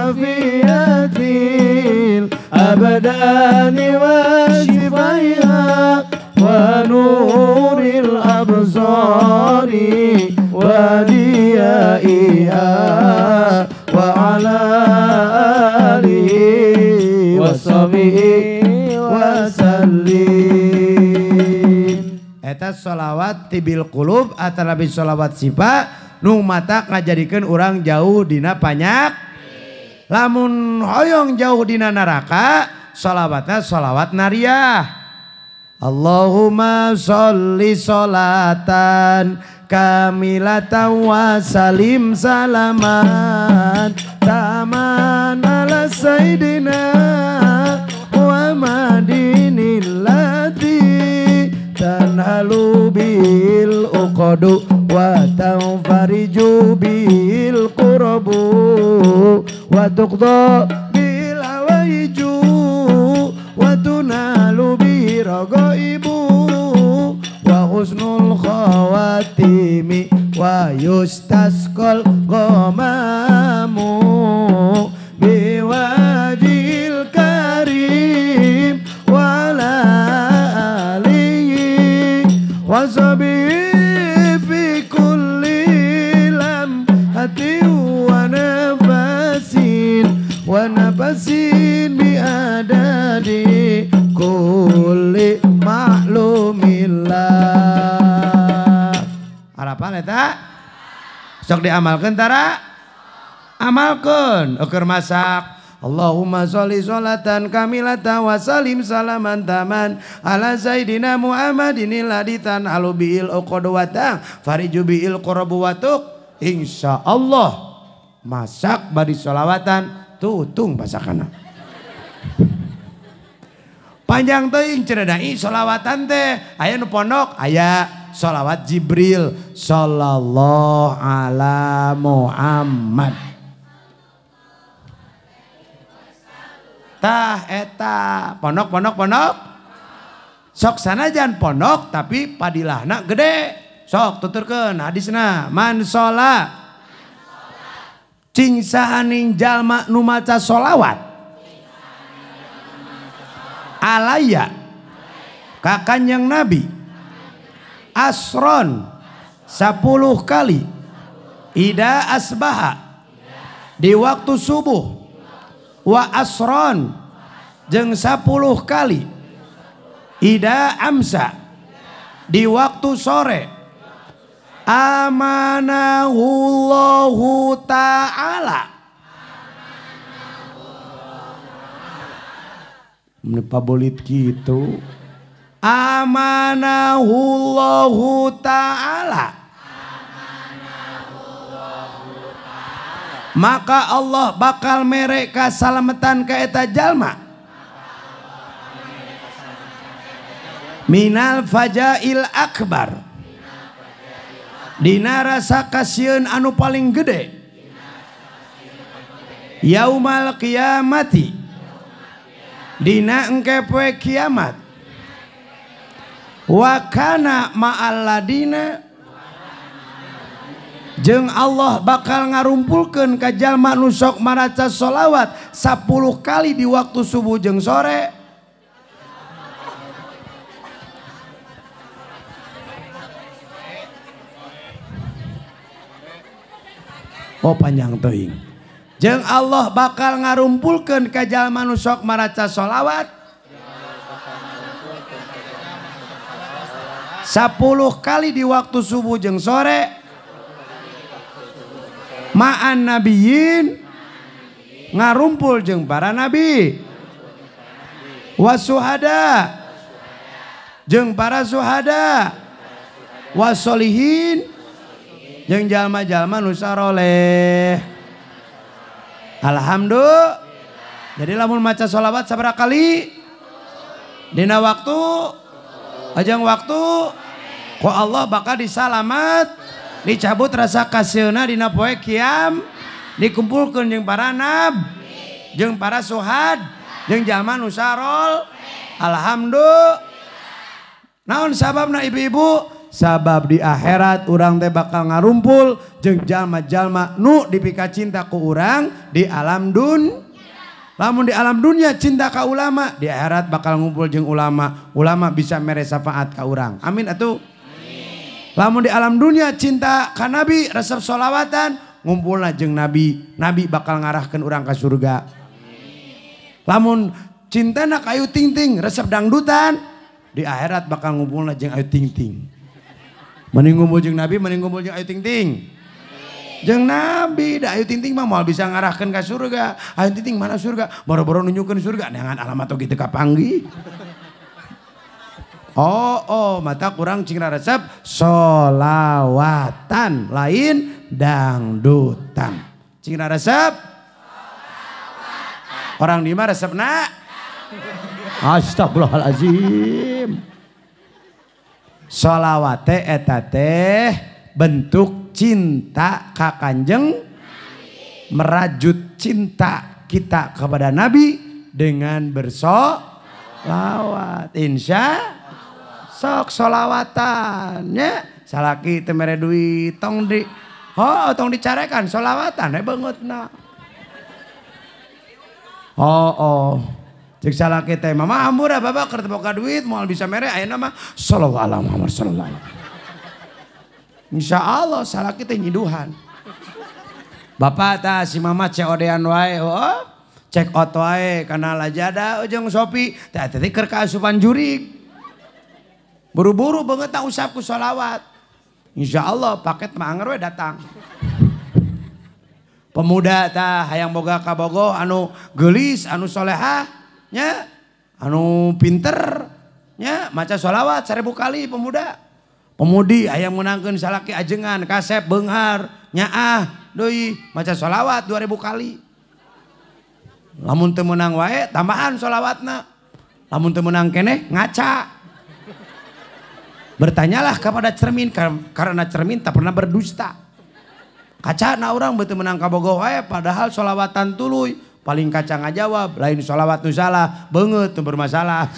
afiyatil abdani wa shifaiha wa nuril absari wa diyaiha wa ala alihi wa sahbihi wa sallim. Eta sholawat tibil qulub atanabi sholawat sifa nu mata ngajadikeun urang jauh dina panyak. Lamun hoyong jauh dina neraka sholawatna sholawat nariyah. Allahumma sholli sholatan kamilatan wa salim salaman taman ala sayyidina Muhammadin allati tanhalu bil uqadu wa tanfariju bil qurabu wa tuqda bil hawaiju wa tunalu bi ragaibu wa husnul khawatimi wa yustasqal ghamamu biwajhil karim wa ala alihi wa sahbihi fi kulli lamhatin wa nafasin wa nafasin bi adadi kulli maklumillah. Harapan eta sok diamalkeun tara amalkeun eukeun masak. Allahumma sholli sholatan kamilatan wa salim salaman taman ala sayyidina Muhammadin alladzi tanhalu bil uqdawata fariju bil qurbu watuk. Insyaallah masak bari sholawatan tutung masakana. Panjang teuing cenah dai sholawatan teh aya nu pondok aya sholawat Jibril sallallahu ala Muhammad. Tah eta pondok pondok pondok sok sanajan pondok tapi padilahna gede. Sok tuturkeun hadisna man sholat cing sahaning jalma nu maca sholawat alaya ka Kanjeng Nabi asron 10 kali ida asbaha di waktu subuh wa asron jeung 10 kali ida amsa di waktu sore amanahullahu ta'ala. Pabolit gitu amanahullahu ta'ala maka Allah bakal mere kasalamatan ka eta jalma minal fajail akbar dina rasa kasieun anu paling gede yaumal qiyamati dina engke poe kiamat wa kana ma'al ladina jeung Allah bakal ngarumpulkeun ka jalma nu sok maraca sholawat 10 kali di waktu subuh jeung sore. Oh panjang teuing. Jeung Allah bakal ngarumpulkeun ka jalma nu sok maraca sholawat 10 kali di waktu subuh jeung sore ma'an nabiyyin ngarumpul jeung para nabi wasuhada jeung para suhada wasolihin jeung jalma-jalma nu saroleh. Alhamdulillah. Jadi lamun maca sholawat sabaraha kali dina waktu ajang waktu ku Allah bakal disalamat dicabut rasa kasieuna dina poe kiam dikumpulkeun jeung para nabi. Jeung para suhad, jeung jalma nu sarol. Alhamdulillah. Naon sababna ibu-ibu? Sabab di akhirat urang teh bakal ngarumpul jeung jalma-jalma nu dipika cinta ku urang di alam dun. Lamun di alam dunia cinta ka ulama, di akhirat bakal ngumpul jeung ulama. Ulama bisa mere syafaat ka urang. Amin atuh. Lamun di alam dunia cinta ka nabi, resep solawatan, ngumpulna jeung nabi. Nabi bakal ngarahkeun urang ka surga. Lamun cintana ka Ayu Ting Ting, resep dangdutan, di akhirat bakal ngumpulna jeung Ayu Ting Ting. Mending ngumpul jeung nabi, mending ngumpul jeung Ayu Ting Ting. Jeung nabi, da Ayu Ting Ting mah moal bisa ngarahkeun ka surga. Ayu Ting Ting mana surga? Boro-boro nunjukkeun surga, neangan alamat oge teu kapanggih. Oh, mata kurang cing resep solawatan lain dangdutan. Cing resep orang di mana resepna? Astagfirullahalazim. Solawat teh eta teh bentuk cinta ka Kanjeng, merajut cinta kita kepada Nabi dengan bersolawat. Insya sok solawatan nya, salaki teu mere duit tong di oh tong dicarekan solawatan we beungeutna. Oh. Cek salaki teh mama hampura bapak keur teu boga duit moal bisa mere ayeuna mah sallallahu alaihi Muhammad sallallahu alaihi. Insyaallah salaki teh nyiduhan. Bapak tah si mama COD-an wae oh check out wae kana Lazada jeung Shopee teh teh keur kaasupan jurig. Buru-buru banget tak usap ku sholawat. Insya Allah paket mah anger we datang. Pemuda tah hayang boga kabogoh anu geulis, anu solehah nya, anu pinter nya, maca sholawat 1000 kali pemuda. Pemudi hayang meunangkeun salaki ajengan, kasep beunghar, nyaah deui maca sholawat 2000 kali. Lamun teu meunang wae tambahan sholawatna. Lamun teu meunang keneh ngaca. Bertanyalah kepada cermin karena cermin tak pernah berdusta. Kaca na orang betul menang kabogoh wae padahal sholawatan tuluy paling kaca ngajawab lain sholawat nu salah beungeut nu bermasalah.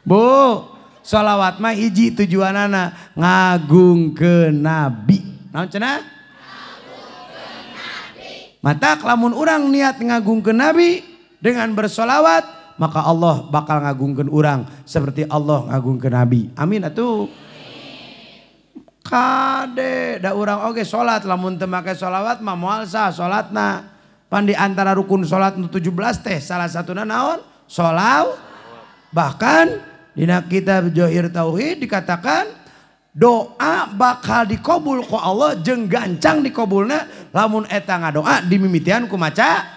Bu, sholawat mah hiji tujuanana ngagungkeun nabi. Naon cenah? Ngagungkeun nabi. Matak lamun urang niat ngagungkeun nabi dengan bersolawat maka Allah bakal ngagungkeun urang seperti Allah ngagungkeun nabi. Amin atuh. Kade da urang oge salat lamun teu make sholawat mah moal sah salatna. Pan di antara rukun salat nu 17 teh salah satuna naon? Sholawat. Bahkan dina kitab Jawahir Tauhid dikatakan doa bakal dikabul ku Allah jeung gancang dikabulna lamun eta ngadoa dimimitian ku maca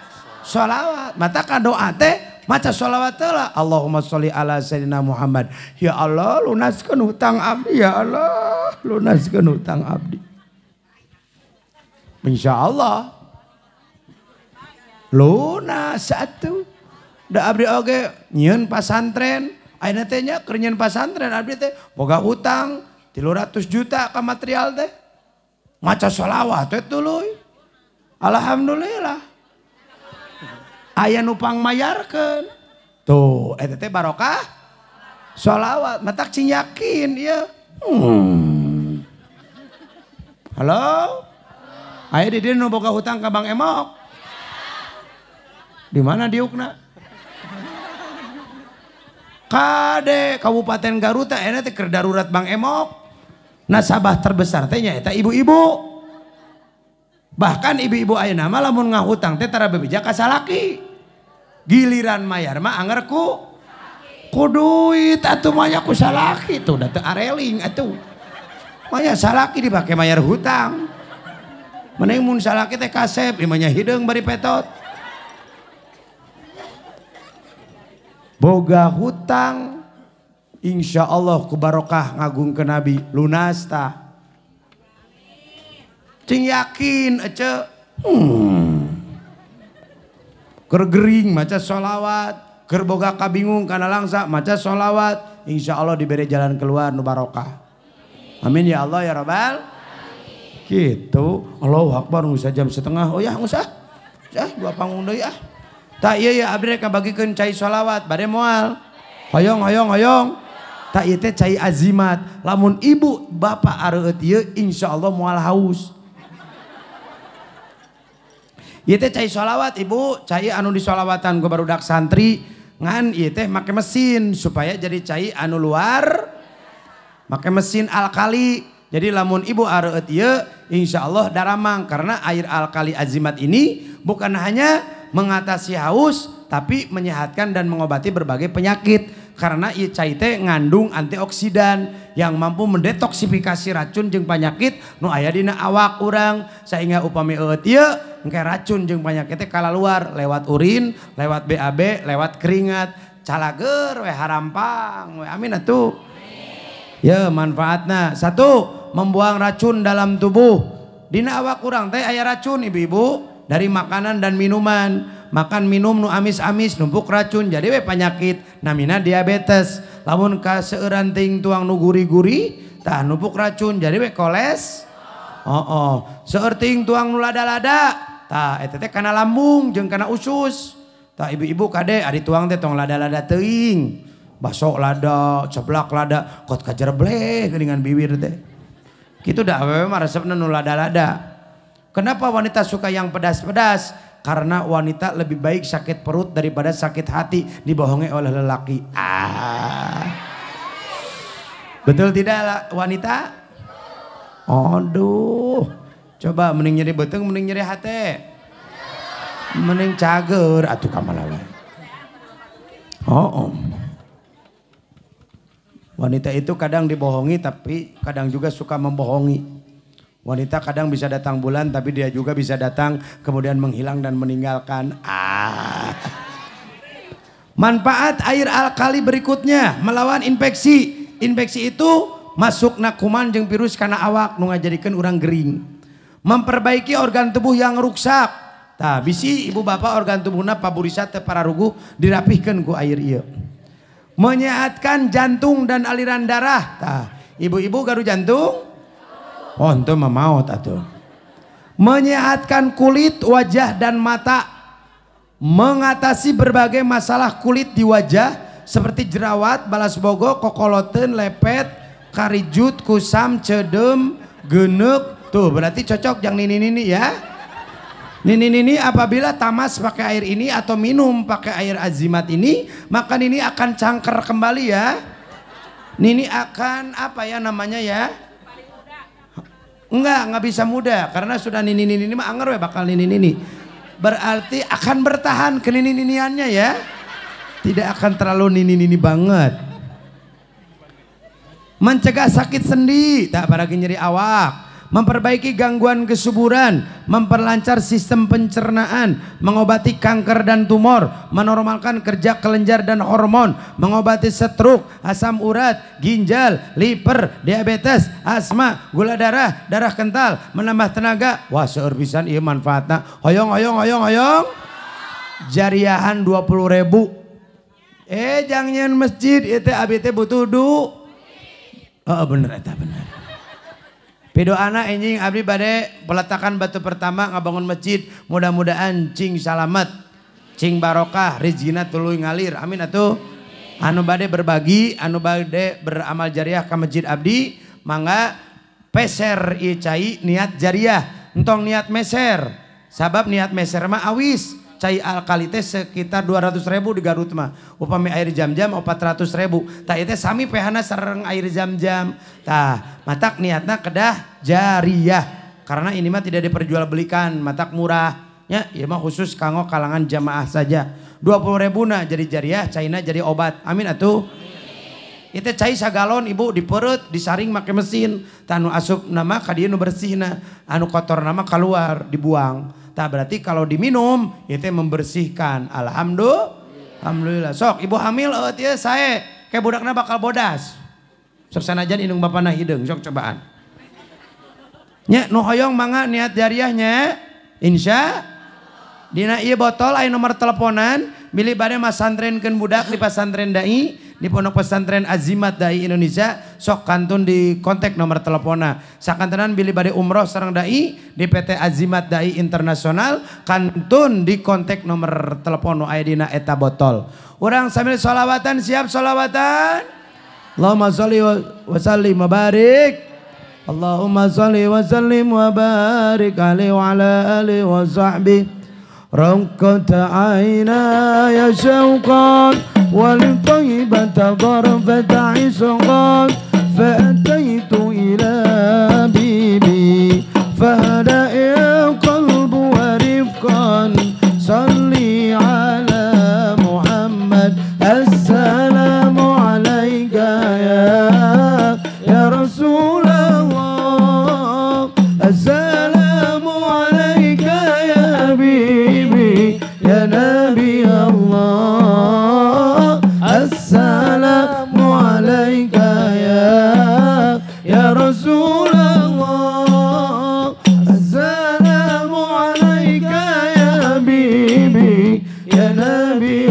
sholawat. Mata doa teh maca sholawat lah. Allahumma sholli ala sayyidina Muhammad. Ya Allah lunaskeun hutang abdi, ya Allah lunaskeun hutang abdi. Insya Allah lunas atuh. Da abdi oge nyieun pasantren, ayeuna teh nya keur nyieun pasantren abdi teh boga hutang 300 juta ka material teh. Maca sholawat teh tuluy. Alhamdulillah. Aya nu pangmayarkeun. Tuh, eta teh barokah sholawat. Matak cing yakin ieu. Halo? Aya di dieu nu boga hutang ka Bang Emok. Di mana diukna? Kade Kabupaten Garut teh eta teh keur darurat Bang Emok. Nasabah terbesar teh nya eta ibu-ibu. Bahkan ibu-ibu ayeuna mah lamun ngahutang teh tara bebeja ka salaki. Giliran mayar mah anger ku duit atuh maya ku salaki tuh da teu areling atuh. Maya salaki dipake mayar hutang. Mending mun salaki teh kasep imah nya hideung bari petot. Boga hutang insya Allah ku barokah ngagungkeun nabi lunas tah. Cing yakin ece. Keur gering maca sholawat, keur boga kabingung kana langsa maca sholawat, insya Allah diberi jalan keluar nu barokah. Amin ya Allah ya Rabbal. Gitu. Allahu Akbar, nggak usah jam setengah. Oh ya nggak usah. Ah, dua panggung deui ah. Tak ieu ya abdi rek ngabagikeun cai sholawat bade moal. Hoyong hoyong hoyong. Tak ieu teh cai azimat. Lamun ibu bapak areueut ieu insyaallah moal haus. Ieu teh cai sholawat ibu, cai anu disolawatan ku barudak santri ngan ieu teh make mesin supaya jadi cai anu luar make mesin alkali. Jadi lamun ibu areueut ieu insyaallah daramang karena air alkali azimat ini bukan hanya mengatasi haus tapi menyehatkan dan mengobati berbagai penyakit karena ieu cai teh ngandung antioksidan yang mampu mendetoksifikasi racun jeung penyakit nu aya dina awak urang sehingga upami eueut ieu engke racun jeung penyakit teh kalaluar lewat urin, lewat BAB, lewat keringat, calager we harampang we amin atuh. Ya manfaatna satu, membuang racun dalam tubuh. Dina awak urang teh aya racun ibu-ibu dari makanan dan minuman. Makan minum nu amis-amis numpuk racun jadi we penyakit namina diabetes. Lamun kaseueuran teuing tuang nu gurih-gurih tah numpuk racun jadi we koles. Oh, seueur teuing tuang nu lada-lada tah eta teh kana lambung jeung kana usus. Tah ibu-ibu kade ari tuang teh tong lada-lada teuing. Baso lada, ceblak lada, kot kajerbleh geuningan bibir teh. Kitu dah awewe mah resepna nu lada-lada. Kenapa wanita suka yang pedas-pedas? Karena wanita lebih baik sakit perut daripada sakit hati dibohongi oleh lelaki. Ah. Betul tidak wanita? Aduh. Coba mending nyeri beuteung mending nyeri hate. Mending cager atuh kamana we. Oh, oh. Wanita itu kadang dibohongi tapi kadang juga suka membohongi. Wanita kadang bisa datang bulan tapi dia juga bisa datang kemudian menghilang dan meninggalkan. Ah. Manfaat air alkali berikutnya melawan infeksi. Infeksi itu masuk kuman jeung virus kana awak nu ngajadikeun urang gering. Memperbaiki organ tubuh yang rusak. Tah bisi ibu bapak organ tubuhna paburisa teu pararuguh dirapihkeun ku air ieu. Menyehatkan jantung dan aliran darah. Tah ibu-ibu gaduh jantung? Oh, ente mah maot atuh. Menyehatkan kulit, wajah dan mata. Mengatasi berbagai masalah kulit di wajah seperti jerawat, balas bogo, kokoloten, lepet, karijut, kusam, cedem, genek. Tuh berarti cocok yang nini-nini ya. Nini-nini apabila tamas pakai air ini atau minum pakai air azimat ini, maka nini akan cangker kembali ya. Nini akan apa ya namanya ya? Enggak bisa muda karena sudah nini-nini mah anger we bakal nini-nini. Berarti akan bertahan ke nini-niniannya ya. Tidak akan terlalu nini-nini banget. Mencegah sakit sendi, tak apalagi nyeri awak. Memperbaiki gangguan kesuburan, memperlancar sistem pencernaan, mengobati kanker dan tumor, menormalkan kerja kelenjar dan hormon, mengobati stroke, asam urat, ginjal, liver, diabetes, asma, gula darah, darah kental, menambah tenaga. Wah, seueur pisan ieu manfaatna. Hoyong hoyong hoyong hoyong. Jariahan 20.000. Jang nyeun masjid ieu teh abi teh butuh du. Heeh bener eta bener. Pidoana enjing abdi bade peletakan batu pertama ngabangun masjid, mudah-mudahan cing salamet, cing barokah, rezekina tuluy ngalir, amin atuh. Anu bade berbagi, anu bade beramal jariah ka masjid abdi, mangga peser ieu cai niat jariah, entong niat meser. Sabab niat meser mah awis. Cai alkali teh sekitar 200.000 di Garut mah. Upami air jam-jam 400.000. Tah ieu teh sami pehana sareng air jam-jam. Tah matak niatna kedah jariah. Karena ini mah tidak diperjualbelikan, matak murah. Nya ieu mah khusus kanggo kalangan jamaah saja. 20.000 na jadi jariah, caina jadi obat. Amin atuh. Ieu teh cai sagalon ibu dipereut, disaring make mesin. Tah nu asup nama ka dieu nu bersihna, anu kotor nama keluar dibuang. Tah berarti kalau diminum itu membersihkan. Alhamdulillah. Alhamdulillah. Sok ibu hamil eueuh ieu sae, kayak budakna bakal bodas. Sok sanajan indung bapana hideung, sok cobaan. Nya nu hoyong mangga niat jariahnya. Insya dina ieu botol aya nomor teleponan, bilih bade masantrenkeun budak di pasantren dai, di Pondok Pesantren Azimat Dai Indonesia sok kantun di kontak nomor teleponna. Sakantenan bilih bade umroh sareng dai di PT Azimat Dai Internasional kantun di kontak nomor telepon nu aya dina eta botol. Urang sambil sholawatan, siap sholawatan? Allahumma sholli wa sallim wa barik. Allahumma sholli wa sallim wa barik alaihi wa ala alihi wa sahbihi. رقت عيناي شوقا وللطيبة ضربة عشقا فأتيت إلى حبيبي فهدأ القلب ورفقا صلي على محمد السلام عليك يا رسول الله السلام عليك يا حبيبي يا نبي الله السلام عليك يا رسول الله السلام عليك يا حبيبي يا نبي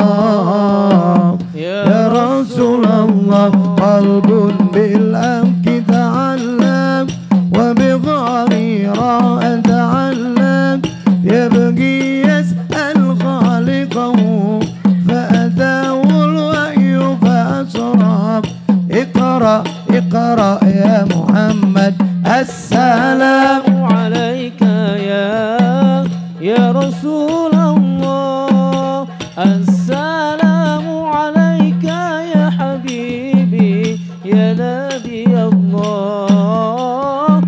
الله يا رسول الله قلب بالأمك تعلم وبغريراء تعلم يبغي يسأل خالقه فأتاه الوحي فأسرع اقرأ اقرأ يا محمد السلام عليك يا رسول الله السلام عليك يا حبيبي يا نبي الله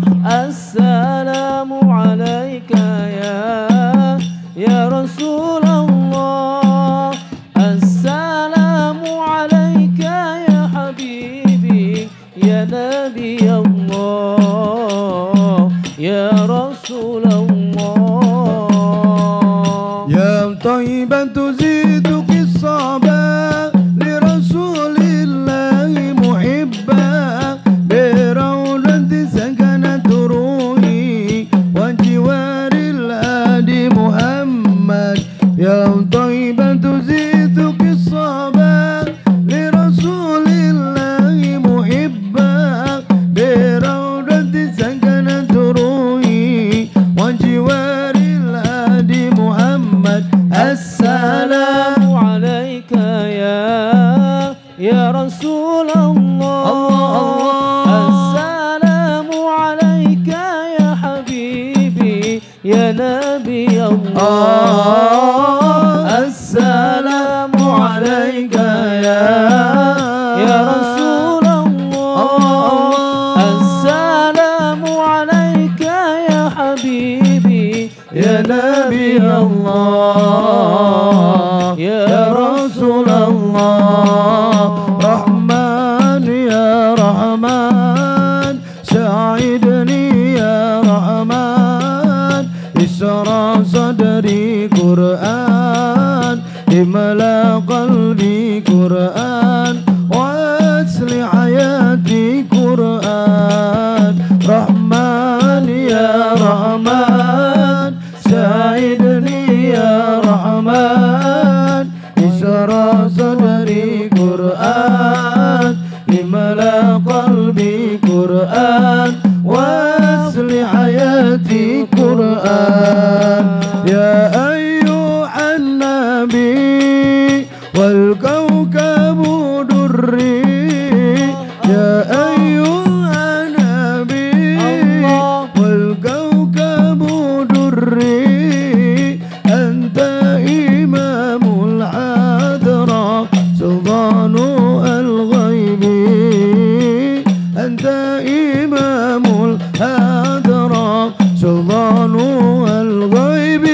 السلام عليك يا رسول الله السلام عليك يا حبيبي يا نبي الله يا رسول الله يا طيبة تزيدك الصبا لرسول الله محبا بروضة سكنت روحي وجوار الهادي محمد يا طيبة تزيدك الصبا لرسول الله محبا بروضة سكنت روحي وجوار الهادي محمد السلام عليك يا رسول الله السلام عليك يا حبيبي يا نبي الله السلام عليك يا رسول الله السلام عليك يا حبيبي يا نبي الله يا رسول الله رحمن يا رحمن ساعدني يا رحمن اشرح صدري قرآن املأ قلبي قرآن واصلح حياتي قرآن رحمن يا رحمن ساعدني يا رحمن اشرح صدري قرآن املأ قلبي قرآن واصلح حياتي قرآن يا أيها النبي والكوكب دري يا أيها النبي والكوكب دري أنت إمام الحضرة سلطان الغيب أنت إمام الحضرة سلطان الغيب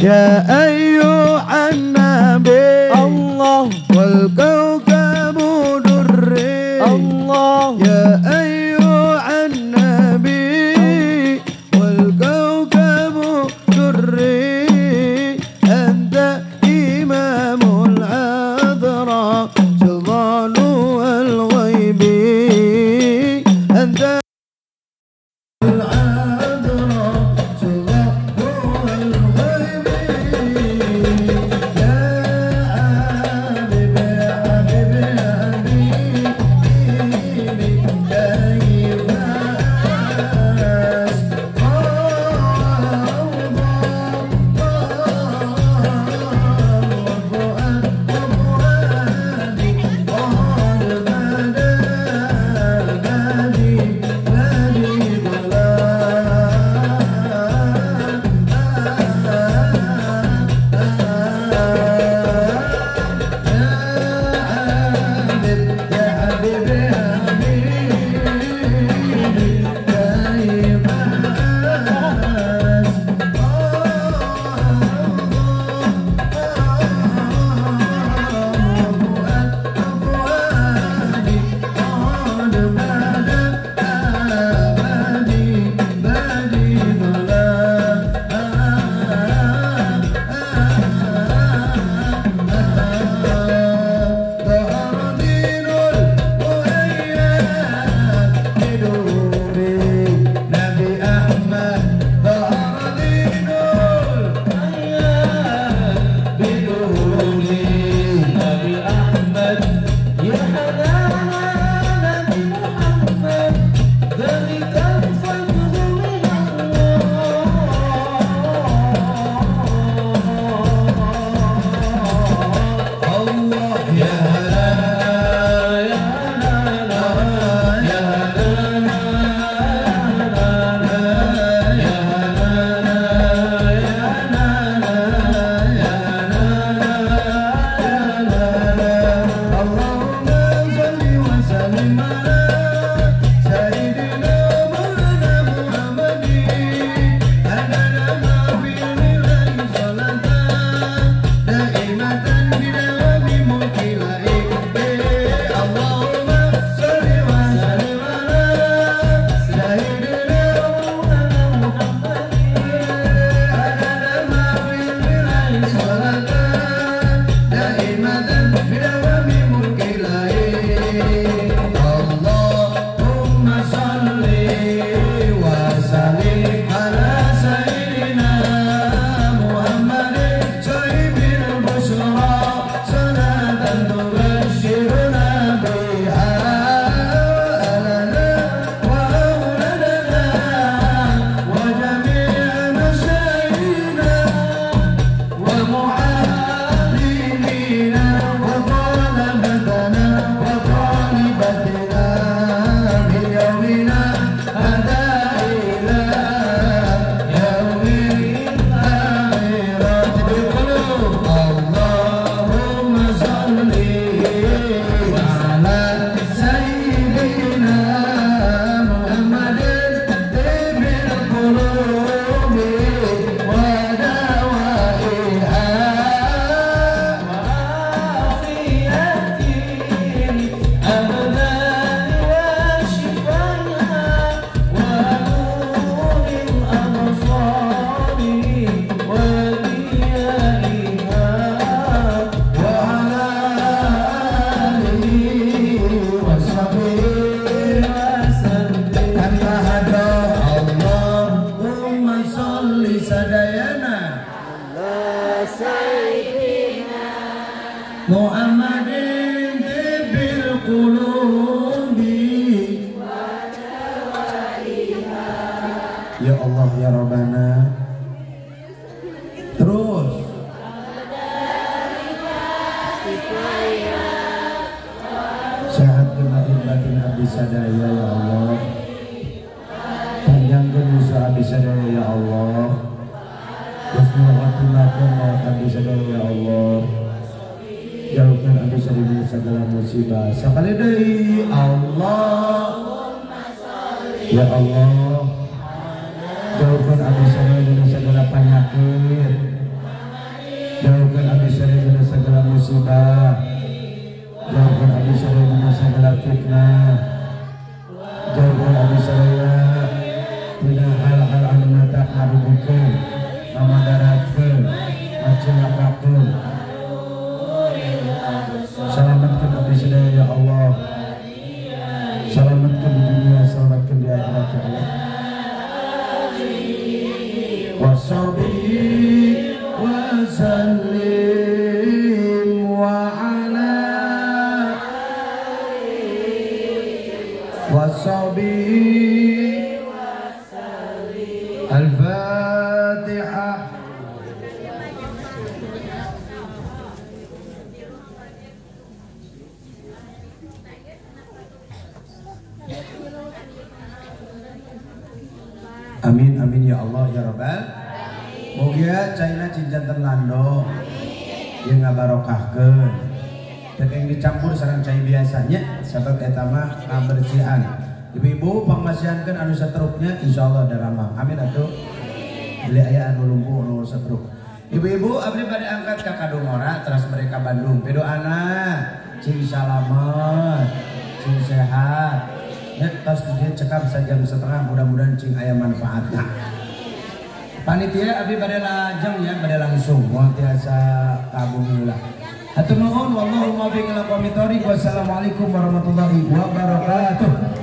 يا أيها النبي الله والكوكب دري الله يا أيها النبي والكوكب دري أنت إمام الحضرة سلطان الغيب أنت الحضرة سلطان الغيب Salatan daimatan bidawami mulkilahi. Allahumma salli wa sallim ala sayyidina Muhammadin sahibil bushra salatan tubashshiruna biha ahlana wa awladana wa jami'a masyayina wa mu'allimina wa talabatana wa talibatina min yaumina hada ila yaumil akhirati bil Allahumma salli ala sayyidina Muhammadin tibbil qulubi wa dawaiha wa ala alihi wa sahbihi tanpa hada. Allahumma sholli sadayana Muhammadin tibbil qulubi. Ya Allah ya Rabbana. Terus sehatkeun lahir batin abdi sadaya ya Allah. Panjangkeun usaha abdi sadaya ya Allah. Husnul khotimahkeun maut abdi sadaya ya Allah. Jauhkan abdi sadaya dari segala musibah. Sakali deui Allah ya Allah. Jauhkan abdi sadaya dari segala penyakit. Jauhkan abdi sadaya dari segala musibah. Jauhkan abdi sadaya dari segala fitnah. Jauhkan abdi sadaya tina hal-hal anu matak ngarugikeun, ngamadaratkeun, ngacilakakeun. Selamatkan abdi sadaya ya Allah. Selamatkan di dunia, selamatkan di akhirat ya Allah. Washabihi wa sallim wa ala washabihi. Al-Fatihah. Amin amin ya Allah ya Rabbal. Mugia caina cinjanten lando ieu ngabarokahkeun. Teu yang dicampur sareng cai biasanya sabab eta mah ngabersihan. Ibu-ibu pangmasihankeun anu sateruknya insyaallah daramang. Amin atuh. Beli aya anu lumpuh anu sateruk. Ibu-ibu abdi bade angkat ka Kadungora teras mereka Bandung. Pidoana cing salamet, cing sehat. Nya tos di dieu cekap sajam setengah mudah-mudahan cing aya manfaatna. Panitia abdi bade lajeng ya, bade langsung moal tiasa kabumi ulah. Hatur nuhun wallahu muwaffiq ila aqwamit thoriq. Wassalamualaikum warahmatullahi wabarakatuh.